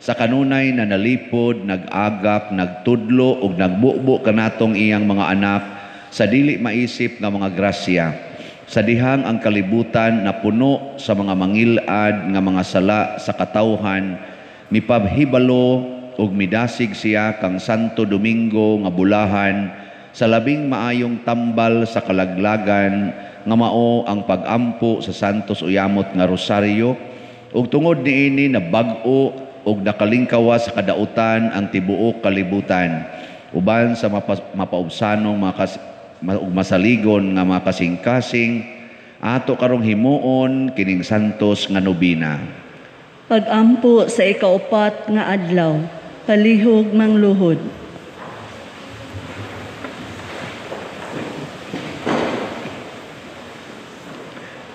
sa kanunay na nalipod, nag-agak, nagtudlo ug nagbubo kanatong iyang mga anak sa dili maisip nga mga grasya. Sa dihang ang kalibutan na puno sa mga mangilad nga mga sala sa katawhan, mipabhibalo ug midasig siya kang Santo Domingo nga bulahan sa labing maayong tambal sa kalaglagan nga mao ang pagampo sa Santos Uyamot nga Rosario, ug tungod niini na bag-o ug nakalingkawa sa kadautan ang tibuok kalibutan, uban sa mapaubsanong ug masaligon nga mga kasing-kasing, ato karong himuon kining santos nga nobina. Pagampo sa ikaupat nga adlaw, palihog mangluhod.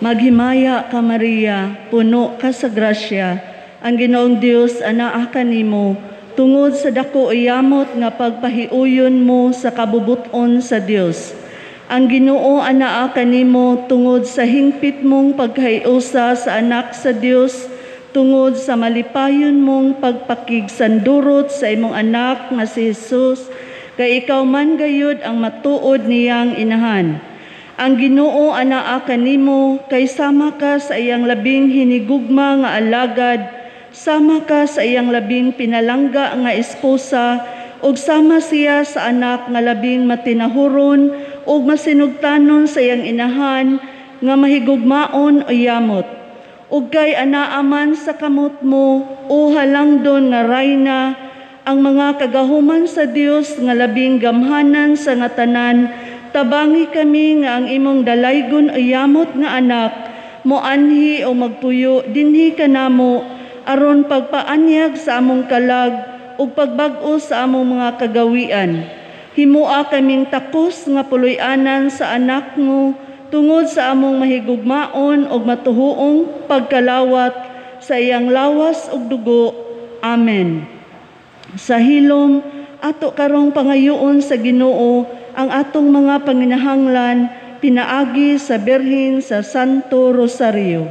Maghimaya ka Maria, puno ka sa grasya, ang Ginoong Dios anaa kanimo, tungod sa dako iyamot nga pagpahiuyon mo sa kabubuton sa Dios. Ang Ginoo anaa kanimo tungod sa hingpit mong pagkahiusa sa anak sa Dios, tungod sa malipayon mong pagpakigsandurot sa imong anak nga si Jesus, kay ikaw man gayud ang matuod niyang inahan. Ang Ginoo anaa kanimo kay sama ka sa iyang labing hinigugma nga alagad, sama ka sa iyang labing pinalangga nga esposa, ug sama siya sa anak nga labing matinahuron ug masinugtanon sa iyang inahan nga mahigugmaon o yamot. Ug kay anaa man sa kamot mo, o halangdon nga rayna, ang mga kagahuman sa Dios nga labing gamhanan sa nga tanan, tabangi kami nga ang imong dalaygon o yamot nga anak, moanhi o magpuyo dinhi kanamo, aron pagpaanyag sa among kalag ug pagbag-o sa among mga kagawian. Himua kaming takos nga puloy-anan sa anak mo, tungod sa among mahigugmaon ug matuhuong pagkalawat sa iyang lawas ug dugo. Amen. Sa hilom, ato karong pangayoon sa Ginoo ang atong mga panginahanglan pinaagi sa Birhen sa Santo Rosario.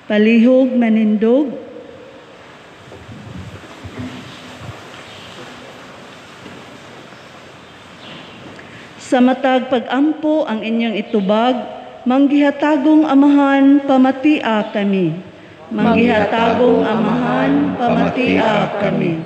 Palihog manindog. Sa matag pagampo ang inyong itubag, manggihatagong Amahan, pamatia kami. Manggihatagong Amahan, pamatia kami.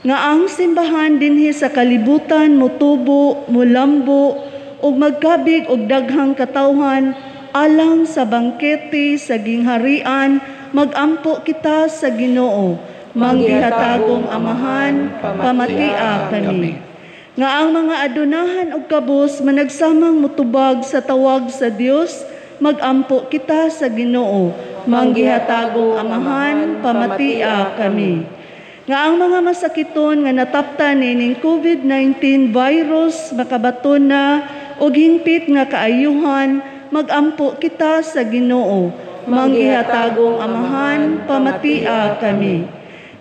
Nga ang simbahan dinhi sa kalibutan motubo, molambo ug magkabig og daghang katawhan alang sa bangkete sa gingharian, magampo kita sa Ginoo. Manggihatagong Amahan, pamatia kami. Nga ang mga adunahan og kabus managsamang motubag sa tawag sa Dios, magampo kita sa Ginoo. Manggihatagong Amahan, pamatia kami. Nga ang mga masakiton nga nataptan niining COVID-19 virus makabaton na og hingpit nga kaayuhan, magampo kita sa Ginoo. Manggihatagong Amahan, pamatia kami.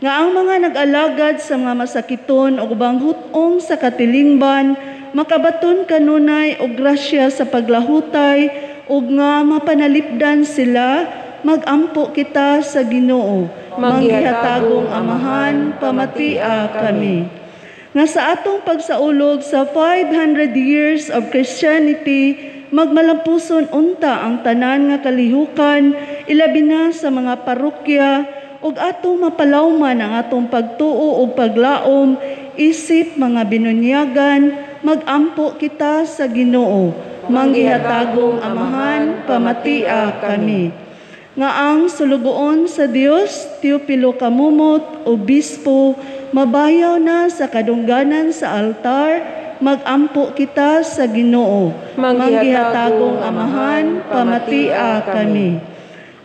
Nga ang mga nag-alagad sa mga masakiton o ubang hut-ong sa katilingban, makabaton kanunay og grasya sa paglahutay ug nga mapanalipdan sila, magampo kita sa Ginoo. Manggihatagong Amahan, pamatia kami. Nga sa atong pagsaulog sa 500 years of Christianity, magmalampuson unta ang tanan nga kalihukan, ilabi na sa mga parokya, ug atong mapalawman ang atong pagtuo ug paglaom, isip mga binunyagan, magampo kita sa Ginoo. Manggihatagong Amahan, pamatia kami. Nga ang sulugoon sa Dios, Teopilo Camomot, Obispo, mabayaw na sa kadungganan sa altar, magampo kita sa Ginoo. Manggihatagong Amahan, pamatia kami.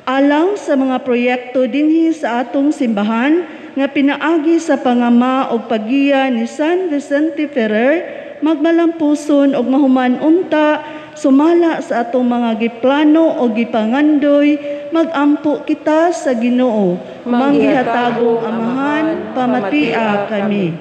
Alang sa mga proyekto dinhi sa atong simbahan nga pinaagi sa pangama og paggiya ni San Vicente Ferrer, magmalampuson og mahuman unta sumala sa atong mga giplano o gipangandoy, magampo kita sa Ginoo. Manggihatagong Amahan, pamatia kami.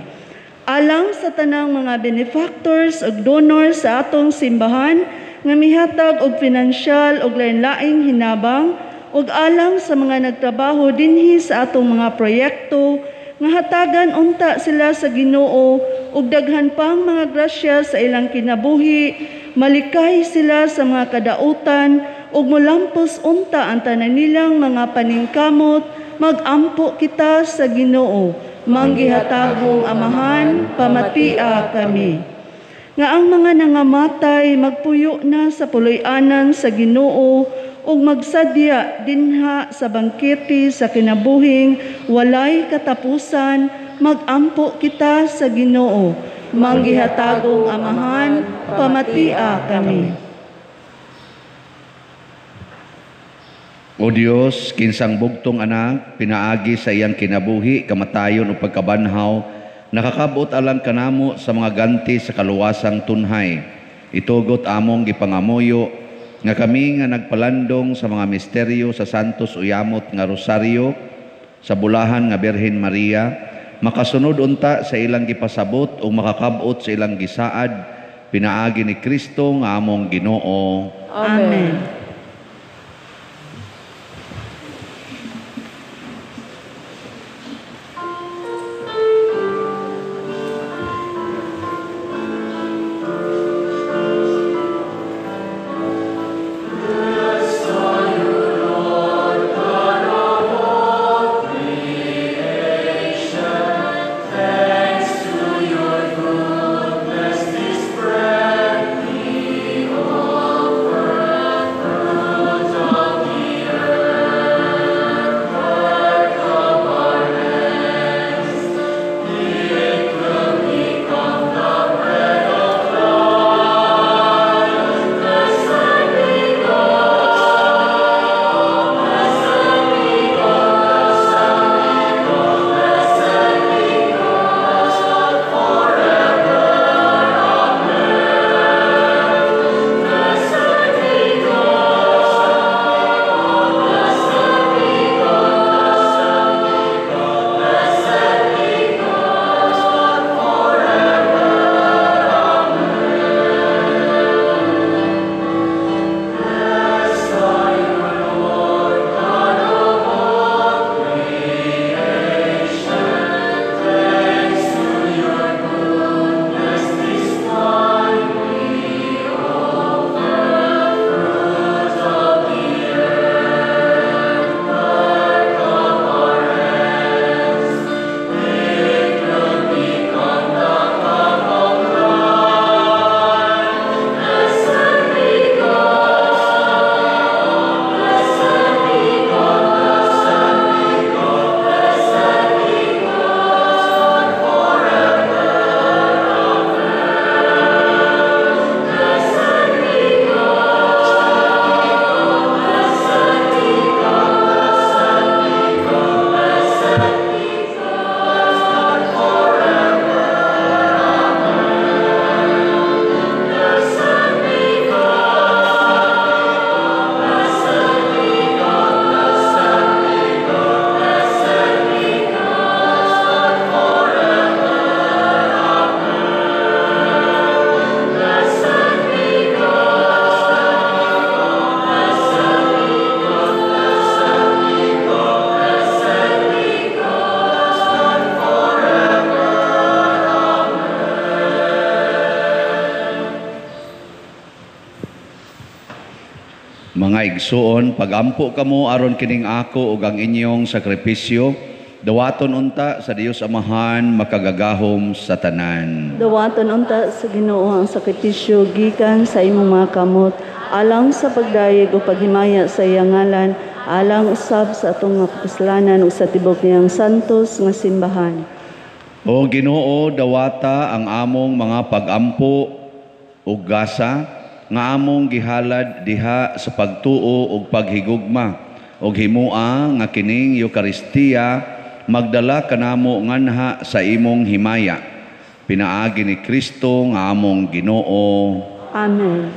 Alang sa tanang mga benefactors ug donors sa atong simbahan nga mihatag og pinansyal ug lain-laing hinabang, ug alang sa mga nagtrabaho dinhi sa atong mga proyekto nga hatagan unta sila sa Ginoo ug daghan pang mga grasya sa ilang kinabuhi, malikay sila sa mga kadautan ug molampos unta ang tanan nilang mga paningkamot, magampo kita sa Ginoo. Manggihatagong Amahan, pamatia kami. Nga ang mga nangamatay magpuyo na sa puloy-anan sa Ginoo ug magsadya dinha sa bangkete sa kinabuhing walay katapusan, magampo kita sa Ginoo. Manggihatagong Amahan, pamatia kami. O Dios, kinsang bugtong anak, pinaagi sa iyang kinabuhi, kamatayon o pagkabanhaw, nakakabot alang kanamo sa mga ganti sa kaluwasang tunhay. Itugot among gipangamuyo nga kami nga nagpalandong sa mga misteryo sa Santos Uyamot nga Rosario sa bulahan nga Birhen Maria, makasunod unta sa ilang gipasabot o makakabot sa ilang gisaad, pinaagi ni Kristo nga among Ginoo. Amen. Mga igsuon, pagampo kamo aron kining ako ug ang inyong sakripisyo, dawaton unta sa Dios Amahan makagagahom sa tanan. Dawaton unta sa Ginoo ang sakripisyo gikan sa imong mga kamot, alang sa pagdayeg o paghimaya sa iyang ngalan, alang usab sa atong mga kapuslanan ug sa tibok niyang santos nga simbahan. O Ginoo, dawata ang among mga pagampo ug gasa nga among gihalad diha sa pagtuo ug paghigugma, ug himua nga kining Eukaristiya magdala kanamo nganha sa imong himaya. Pinaagi ni Kristo nga among Ginoo. Amen.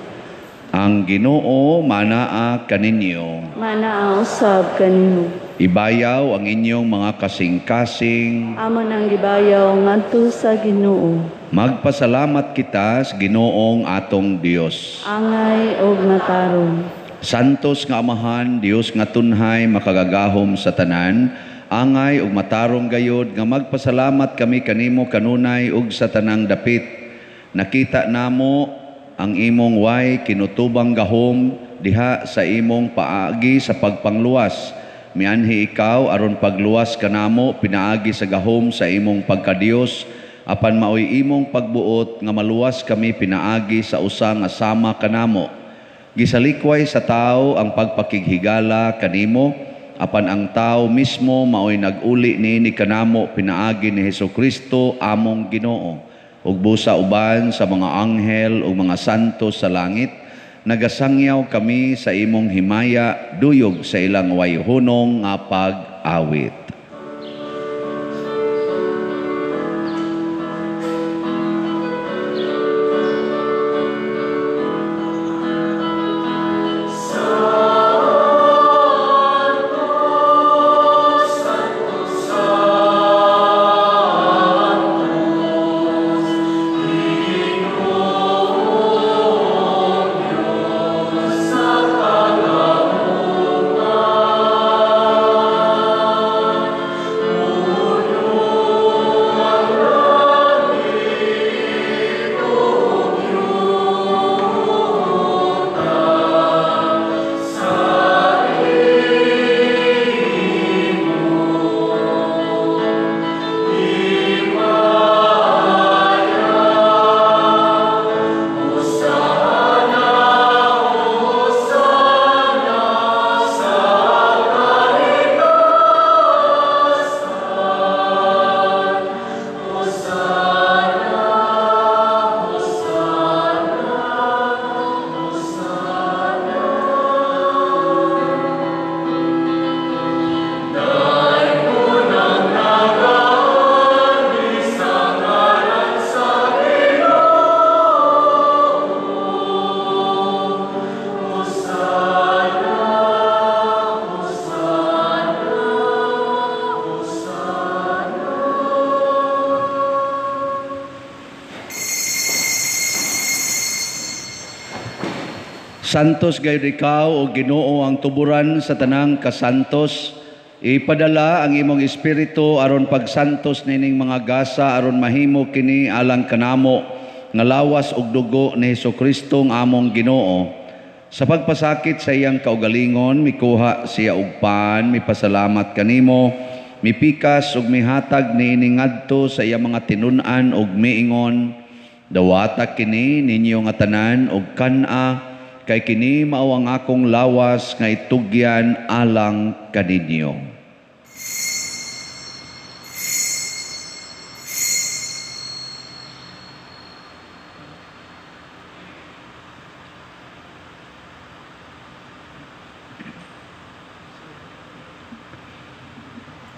Ang Ginoo manaa kaninyo. Manaa usab kanimo. Ibayaw ang inyong mga kasing-kasing. Amo nang gibayaw ngadto sa Ginoo. Magpasalamat kita sa Ginoong atong Dios. Angay og matarong. Santos nga Amahan, Dios nga tunhay makagagahom sa tanan, angay ug matarong gayod nga magpasalamat kami kanimo kanunay ug sa tanang dapit. Nakita namo ang imong way kinutubang gahom diha sa imong paagi sa pagpangluwas. Mianhi ikaw aron pagluwas kanamo pinaagi sa gahom sa imong pagkadiyos, apan maoy imong pagbuot nga maluwas kami pinaagi sa usa nga sama kanamo. Gisalikway sa tao ang pagpakighigala kanimo, apan ang tao mismo maoy nag-uli niini kanamo pinaagi ni Hesukristo among Ginoo. Ug busa uban sa mga anghel ug mga santo sa langit, nagasangyaw kami sa imong himaya duyog sa ilang wayhunong nga pag-awit. Santos gayud ikaw o Ginoo ang tuburan sa tanang kasantos. Ipadala ang imong espiritu aron pagsantos nining mga gasa aron mahimo kini alang kanamo nga lawas ug dugo ni Hesukristo ang among Ginoo. Sa pagpasakit sa iyang kaugalingon, mikuha siya og pan, mipasalamat kanimo, mipikas ug mihatag niini ngadto sa iyang mga tinun-an ug miingon, dawata kini ninyo nga tanan ug kan-a, kay kini mao ang akong lawas nga itugyan alang kaninyo.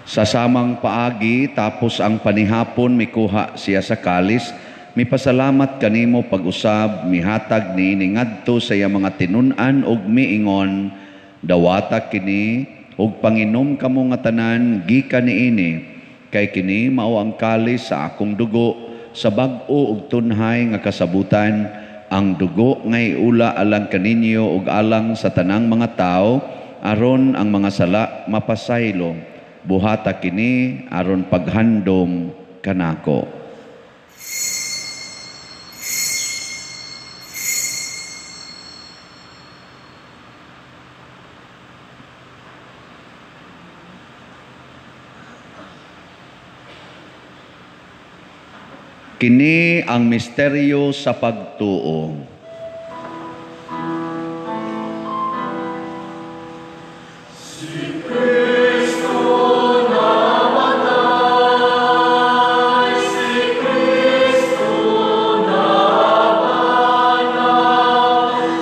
Sa samang paagi, tapos ang panihapon, mikuha siya sa kalis, mipasalamat kanimo pag-usab, mihatag niini ngadto sa iyang mga tinun-an ug miingon, dawata kini ug panginom kamo nga tanan gikan niini, kay kini mao ang kalis sa akong dugo sa bag-o ug tunhay nga kasabutan, ang dugo nga iula alang kaninyo ug alang sa tanang mga tawo aron ang mga sala mapasaylo. Buhata kini aron paghandom kanako. Kini ang misteryo sa pagtuo. Si Kristo namatay, si Kristo nabanhaw,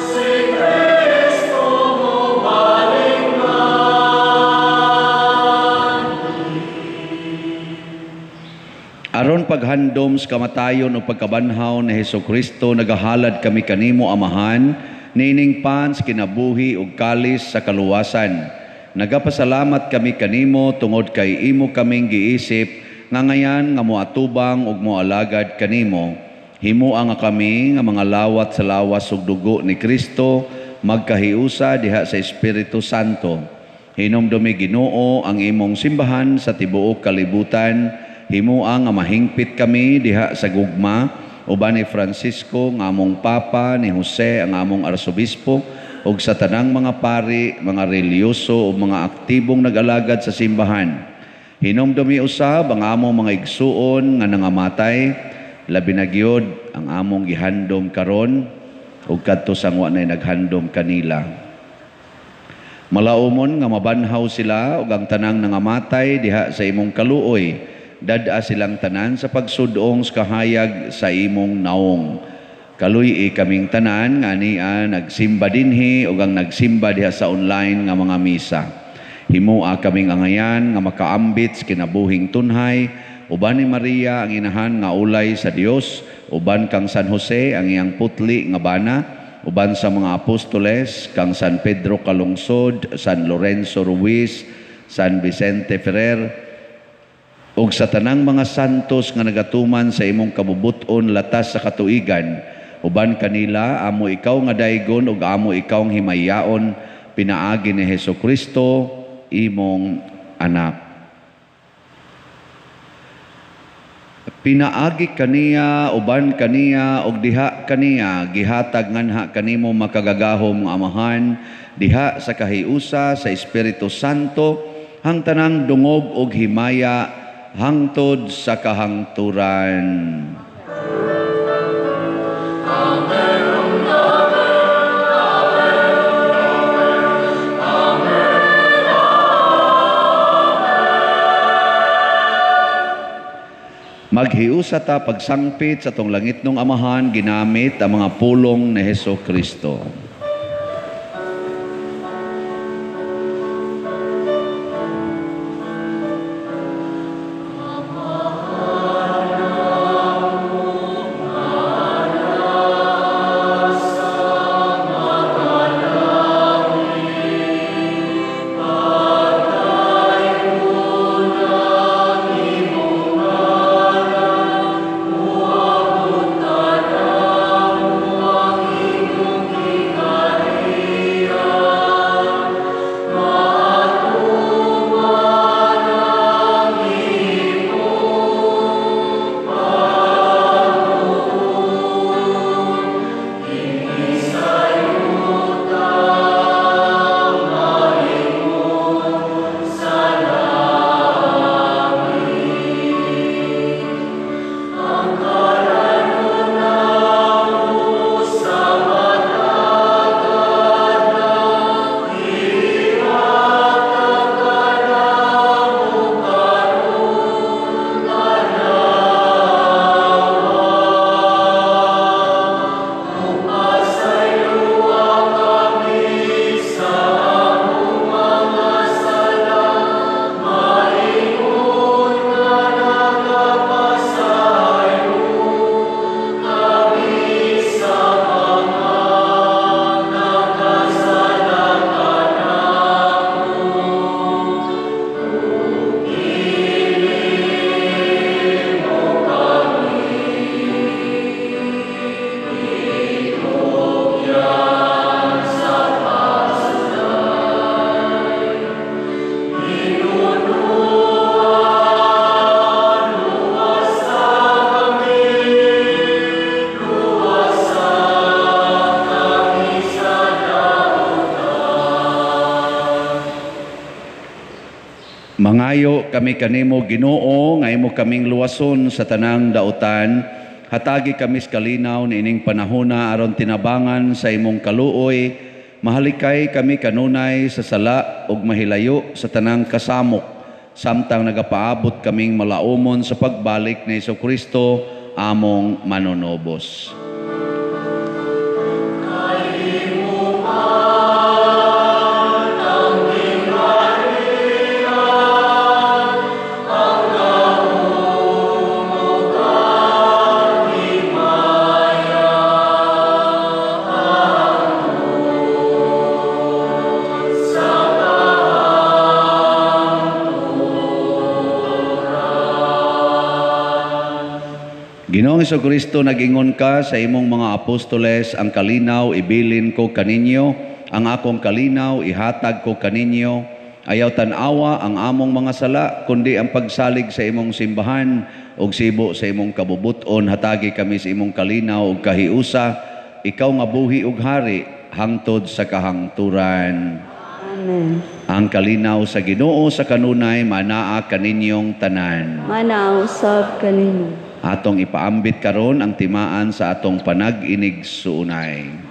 si Kristo mobalik na. Aron paghandom sa kamatayon o pagkabanhaw ni Hesukristo, nagahalad kami kanimo, Amahan, nining pan sa kinabuhi ug kalis sa kaluwasan. Nagapasalamat kami kanimo tungod kay imo kaming giisip nga ngayan nga moatubang ug moalagad kanimo. Himoa nga kami nga mga lawat sa lawas ug dugo ni Kristo magkahiusa diha sa Espiritu Santo. Hinumdumi, Ginoo, ang imong simbahan sa tibuok kalibutan. Himoa nga mahingpit kami diha sa gugma uban ni Francisco nga among Papa, ni Jose ang among Arsobispo, ug sa tanang mga pari, mga relihiyoso ug mga aktibong nag-alagad sa simbahan. Hinumdumi usab ang among mga igsuon nga nangamatay, labi na gyud ang among gihandom karon ug kadto sa wa nay naghandom kanila. Malaumon nga mabanhaw sila ug ang tanang nangamatay diha sa imong kaluoy. Dad-a silang tanan sa pagsudong sa kahayag sa imong naong. Kaluy-i kaming tanan nga ania nagsimba dinhi ug ang nagsimba diha sa online nga mga misa. Himoa kaming angayan nga makaambit sa kinabuhing tunhay uban ni Maria ang inahan nga ulay sa Dios, uban kang San Jose ang iyang putli nga bana, uban sa mga apostoles kang San Pedro Calungsod, San Lorenzo Ruiz, San Vicente Ferrer, ug sa tanang mga santos nga nagatuman sa imong kabubut-on latas sa katuigan. Uban kanila amo ikaw nga daygon ug amo ikaw ang himayaon pinaagi ni Hesukristo imong anak. Pinaagi kaniya, uban kaniya, ug diha kaniya gihatag nganha kanimo makagagahom nga Amahan diha sa kahiusa sa Espiritu Santo hang tanang dungog ug himaya hangtod sa kahangturan. Amen. Amen. Amen. Amen. Maghiusa ta pagsangpit sa tong langitnong Amahan ginamit ang mga pulong ni Hesukristo. Mangayo kami kanimo, Ginoo, nga imo kaming luwason sa tanang dautan. Hatagi kami sa kalinaw niining panahona aron tinabangan sa imong kaluoy, mahalikay kami kanunay sa sala ug mahilayo sa tanang kasamok, samtang nagapaabot kaming malaumon sa pagbalik ni Hesukristo among manunobos. Ginoong Hesukristo, nag-ingon ka sa imong mga apostoles, ang kalinaw ibilin ko kaninyo, ang akong kalinaw ihatag ko kaninyo. Ayaw tan-awa ang among mga sala, kundi ang pagsalig sa imong simbahan ug sibo sa imong kabubuton. Hatagi kami sa imong kalinaw ug kahiusa, ikaw nga buhi ug hari hangtod sa kahangturan. Amen. Ang kalinaw sa Ginoo sa kanunay manaa kaninyong tanan. Manaa usab kaninyo. Atong ipaambit karon ang timaan sa atong panag-inig suunay.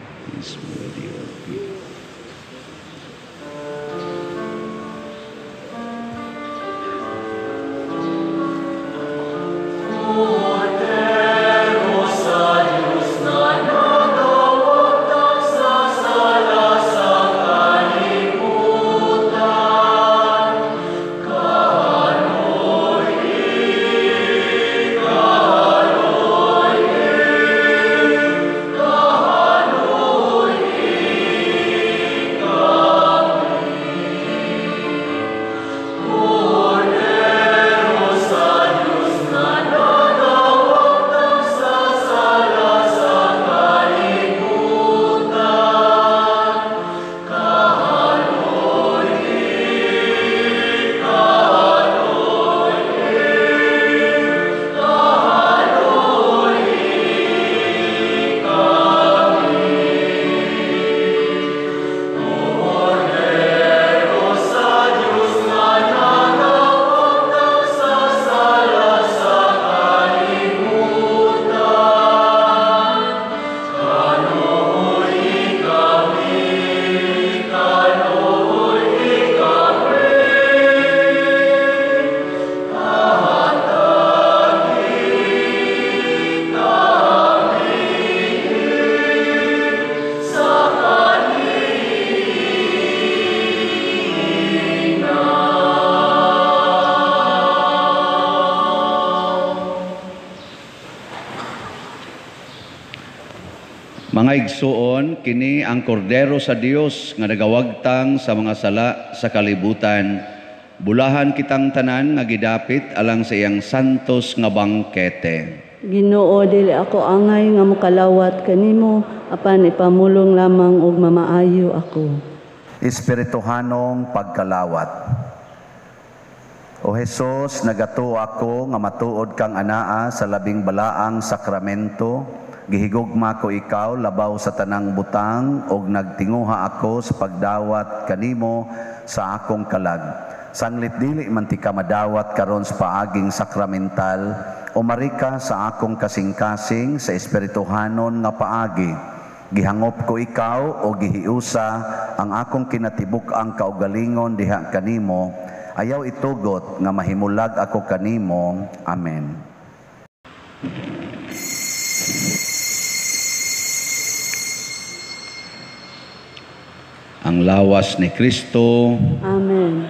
Mga igsuon, kini ang kordero sa Dios nga nagawagtang sa mga sala sa kalibutan. Bulahan kitang tanan nga gidapit alang sa iyang santos nga bangkete. Ginoo, dili ako angay nga mokalawat kanimo, apan ipamulong lamang og mamaayo ako. Espirituhanong pagkalawat. O Hesus, nagatuo ako nga matuod kang anaa sa labing balaang sakramento. Gihigugma ko ikaw labaw sa tanang butang og nagtinguha ako sa pagdawat kanimo sa akong kalag. Sanglit dili man ti ka madawat karon sa paaging sakramental, umarika sa akong kasing-kasing sa espirituhanon nga paagi. Gihangop ko ikaw o gihiusa ang akong kinatibuk-ang kaugalingon diha kanimo. Ayaw itugot nga mahimulag ako kanimo. Amen. Ang lawas ni Kristo. Amen.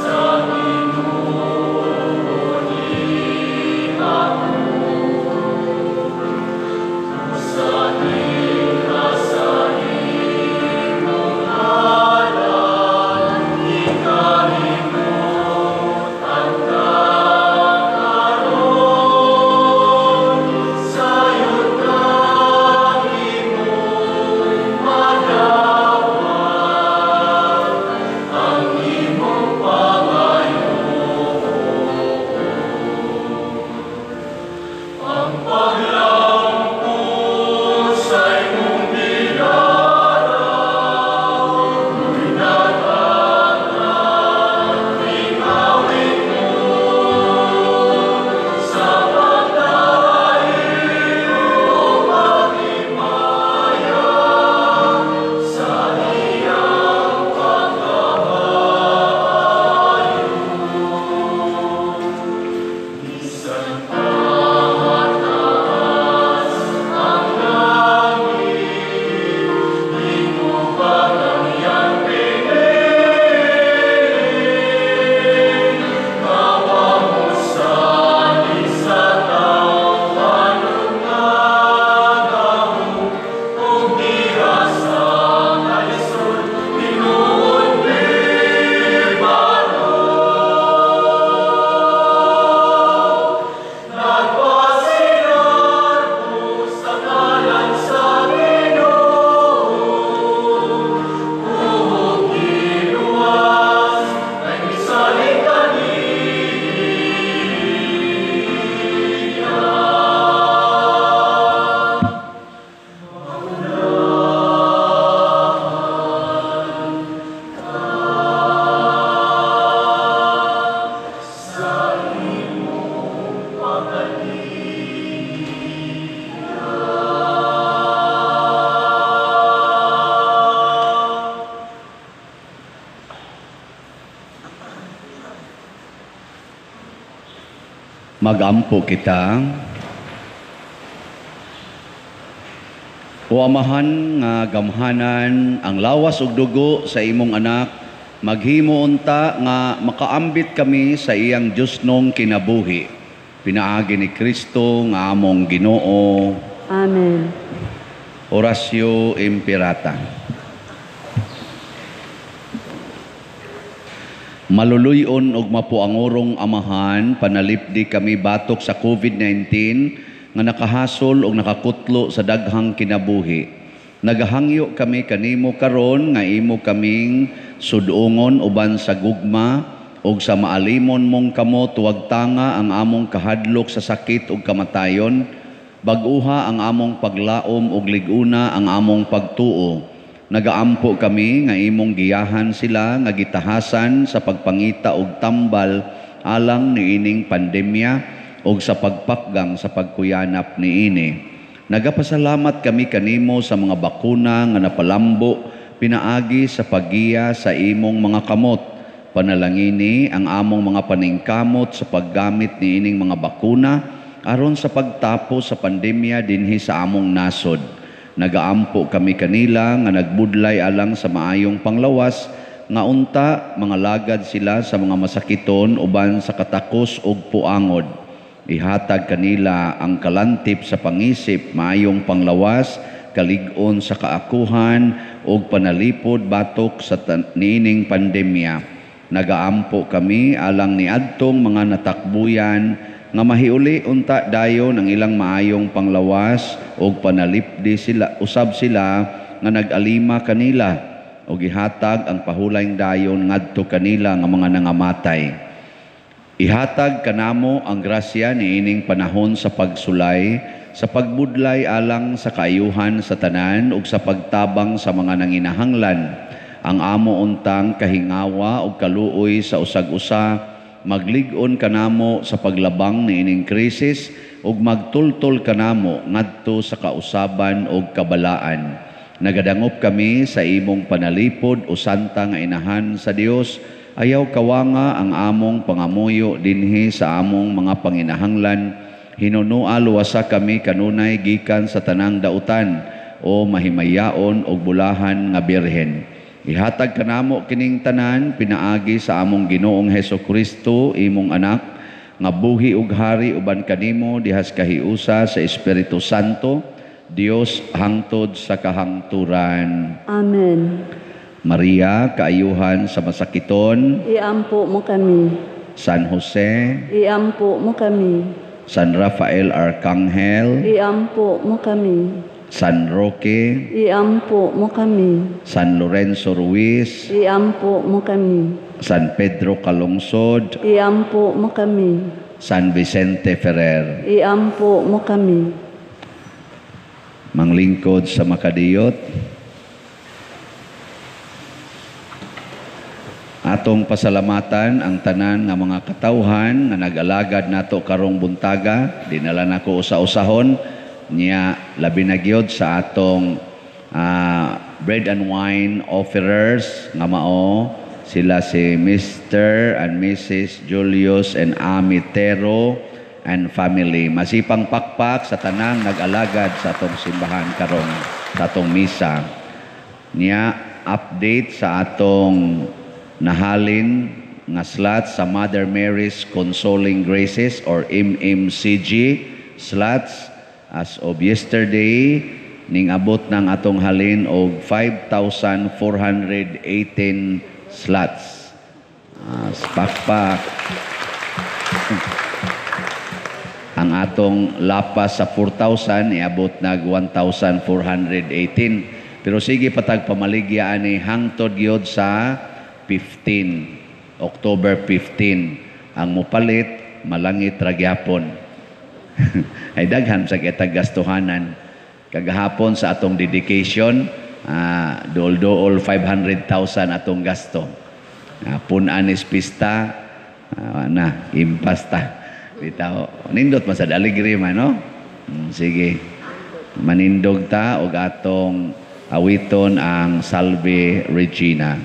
Sa Magampo kita. O Amahan nga gamhanan ang lawas ug dugo sa imong anak, maghimo unta nga makaambit kami sa iyang Diyosnong kinabuhi. Pinaagi ni Kristo nga among Ginoo. Amen. Oratio Imperata. Maluluyon og mapuangurong Amahan, panalipdi kami batok sa COVID-19 nga nakahasol og nakakutlo sa daghang kinabuhi. Nagahangyo kami kanimo karon nga imo kaming sudungon uban sa gugma og sa maalimon mong kamot wagtanga ang among kahadlok sa sakit ug kamatayon, bag-uha ang among paglaom ug lig-una ang among pagtuo. Nagaampo kami nga imong giyahan sila nga gitahasan sa pagpangita og tambal alang niining pandemya og sa pagpakgang sa pagkuyanap niini. Nagapasalamat kami kanimo sa mga bakuna nga napalambo pinaagi sa paggiya sa imong mga kamot. Panalangini ang among mga paningkamot sa paggamit niining mga bakuna aron sa pagtapos sa pandemya dinhi sa among nasod. Nagaampo kami kanila nga nagbudlay alang sa maayong panglawas nga unta mga lagad sila sa mga masakiton uban sa katakos ug puangod. Ihatag kanila ang kalantip sa pangisip, maayong panglawas, kalig-on sa kaakuhan ug panalipod batok sa niining pandemya. Nagaampo kami alang niadtong mga natakbuyan nga mahiuli unta dayon ang ilang maayong panglawas og panalipdi sila usab sila nga nag-alima kanila og ihatag ang pahulayng dayon ngadto kanila nga mga nangamatay. Ihatag kanamo ang grasya niining panahon sa pagsulay, sa pagbudlay alang sa kaayuhan sa tanan ug sa pagtabang sa mga nanginahanglan. Ang amo untang kahingawa ug kaluoy sa usag-usa maglig-on kanamo sa paglabang niining krisis ug magtultol kanamo ngadto sa kausaban ug kabalaan. Nagadangop kami sa imong panalipod o santa nga inahan sa Dios. Ayaw kawanga ang among pangamuyo dinhi sa among mga panginahanglan. Hinunua luwasa kami kanunay gikan sa tanang dautan o mahimayaon og bulahan nga birhen. Ihatag kanamo kining tanan pinaagi sa among Ginoong Heso Kristo, imong anak, nga buhi ug hari uban kanimo dihas kahiusa sa Espiritu Santo, Dios hangtod sa kahangturan. Amen. Maria, kaayuhan sa masakiton, iampo mo kami. San Jose, iampo mo kami. San Rafael Arcangel, iampo mo kami. San Roque, iampo mo kami. San Lorenzo Ruiz, iampo mo kami. San Pedro Calungsod, iampo mo kami. San Vicente Ferrer, iampo mo kami. Manglingkod sa makadiyot, atong pasalamatan ang tanan nga mga katawhan nga nag-alagad nato karong buntaga. Dinala nako usa-usahon niya, labi na gyud sa atong bread and wine offerers nga mao sila si Mr. and Mrs. Julius and Ami Tero and family. Masipang pakpak sa tanang nag-alagad sa atong simbahan karong sa atong misa. Niya update sa atong nahalin nga slots sa Mother Mary's Consoling Graces or MMCG slots. As of yesterday, ning abot ng atong halin og 5,418 slots. Pakpak. Ang atong lapas sa 4,000 iabot nag 1,418. Pero sige patag pamaligya ani hangtod gyud sa 15, October 15. Ang mupalit malangit ra gyapon. Ay daghan sa kitag gastuhanan. Kagahapon sa atong dedication, dool-dool 500,000 atong gasto. Pun-anis pista, na impasta. Bitaw, nindot man sad alegre man, no? Sige. Manindog ta og atong awiton ang Salve Regina.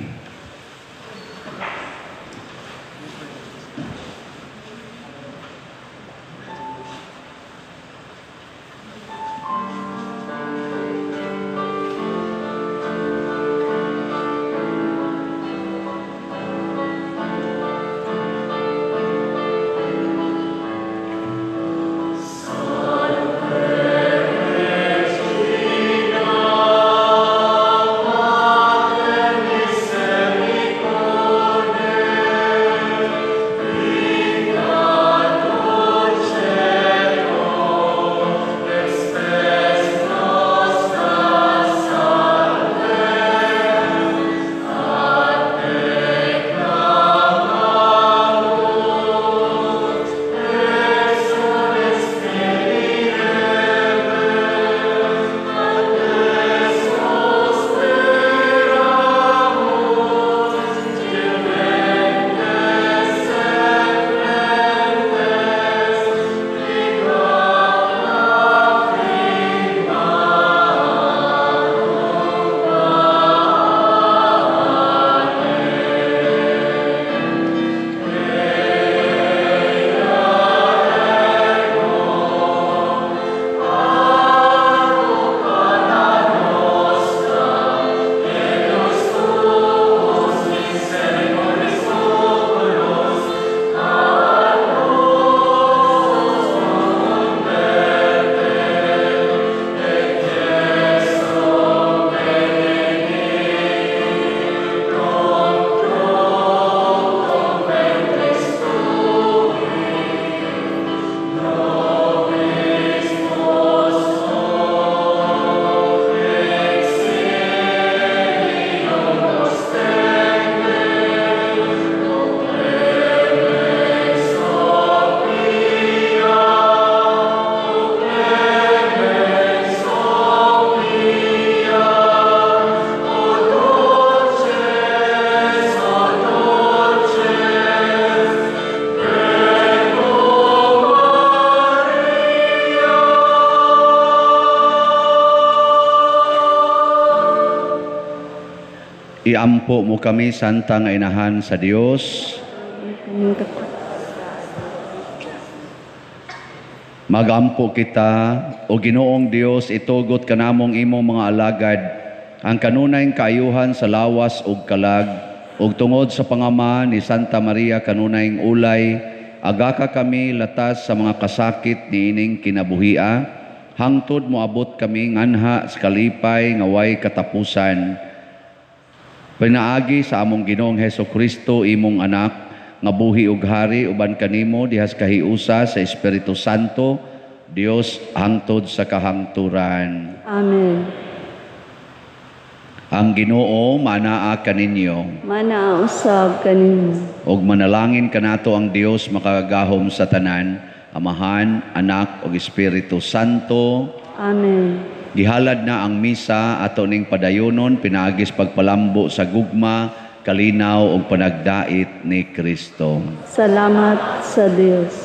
Iampo mo kami, Santa nga Inahan sa Dios. Magampo kita, o Ginoong Dios, itugot kanamong imong mga alagad ang kanunay kaayuhan sa lawas ug kalag, ug tungod sa pangama ni Santa Maria kanunay ulay, agaka kami latas sa mga kasakit niining kinabuhia, hangtod moabot kami nganha sa kalipay nga way katapusan. Pinaagi sa among Ginoong Heso Kristo, imong anak, nga buhi ug hari uban kanimo dihas kahiusa sa Espiritu Santo, Dios hangtod sa kahangturan. Amen. Ang Ginoo manaa kaninyo. Manaa usab kaninyo. Ug manalangin kanato ang Dios makagagahom sa tanan, Amahan, Anak ug Espiritu Santo. Amen. Gihalad na ang misa ato ning padayonon pinaagis pagpalambo sa gugma, kalinaw ug panagdait ni Kristo. Salamat sa Dios.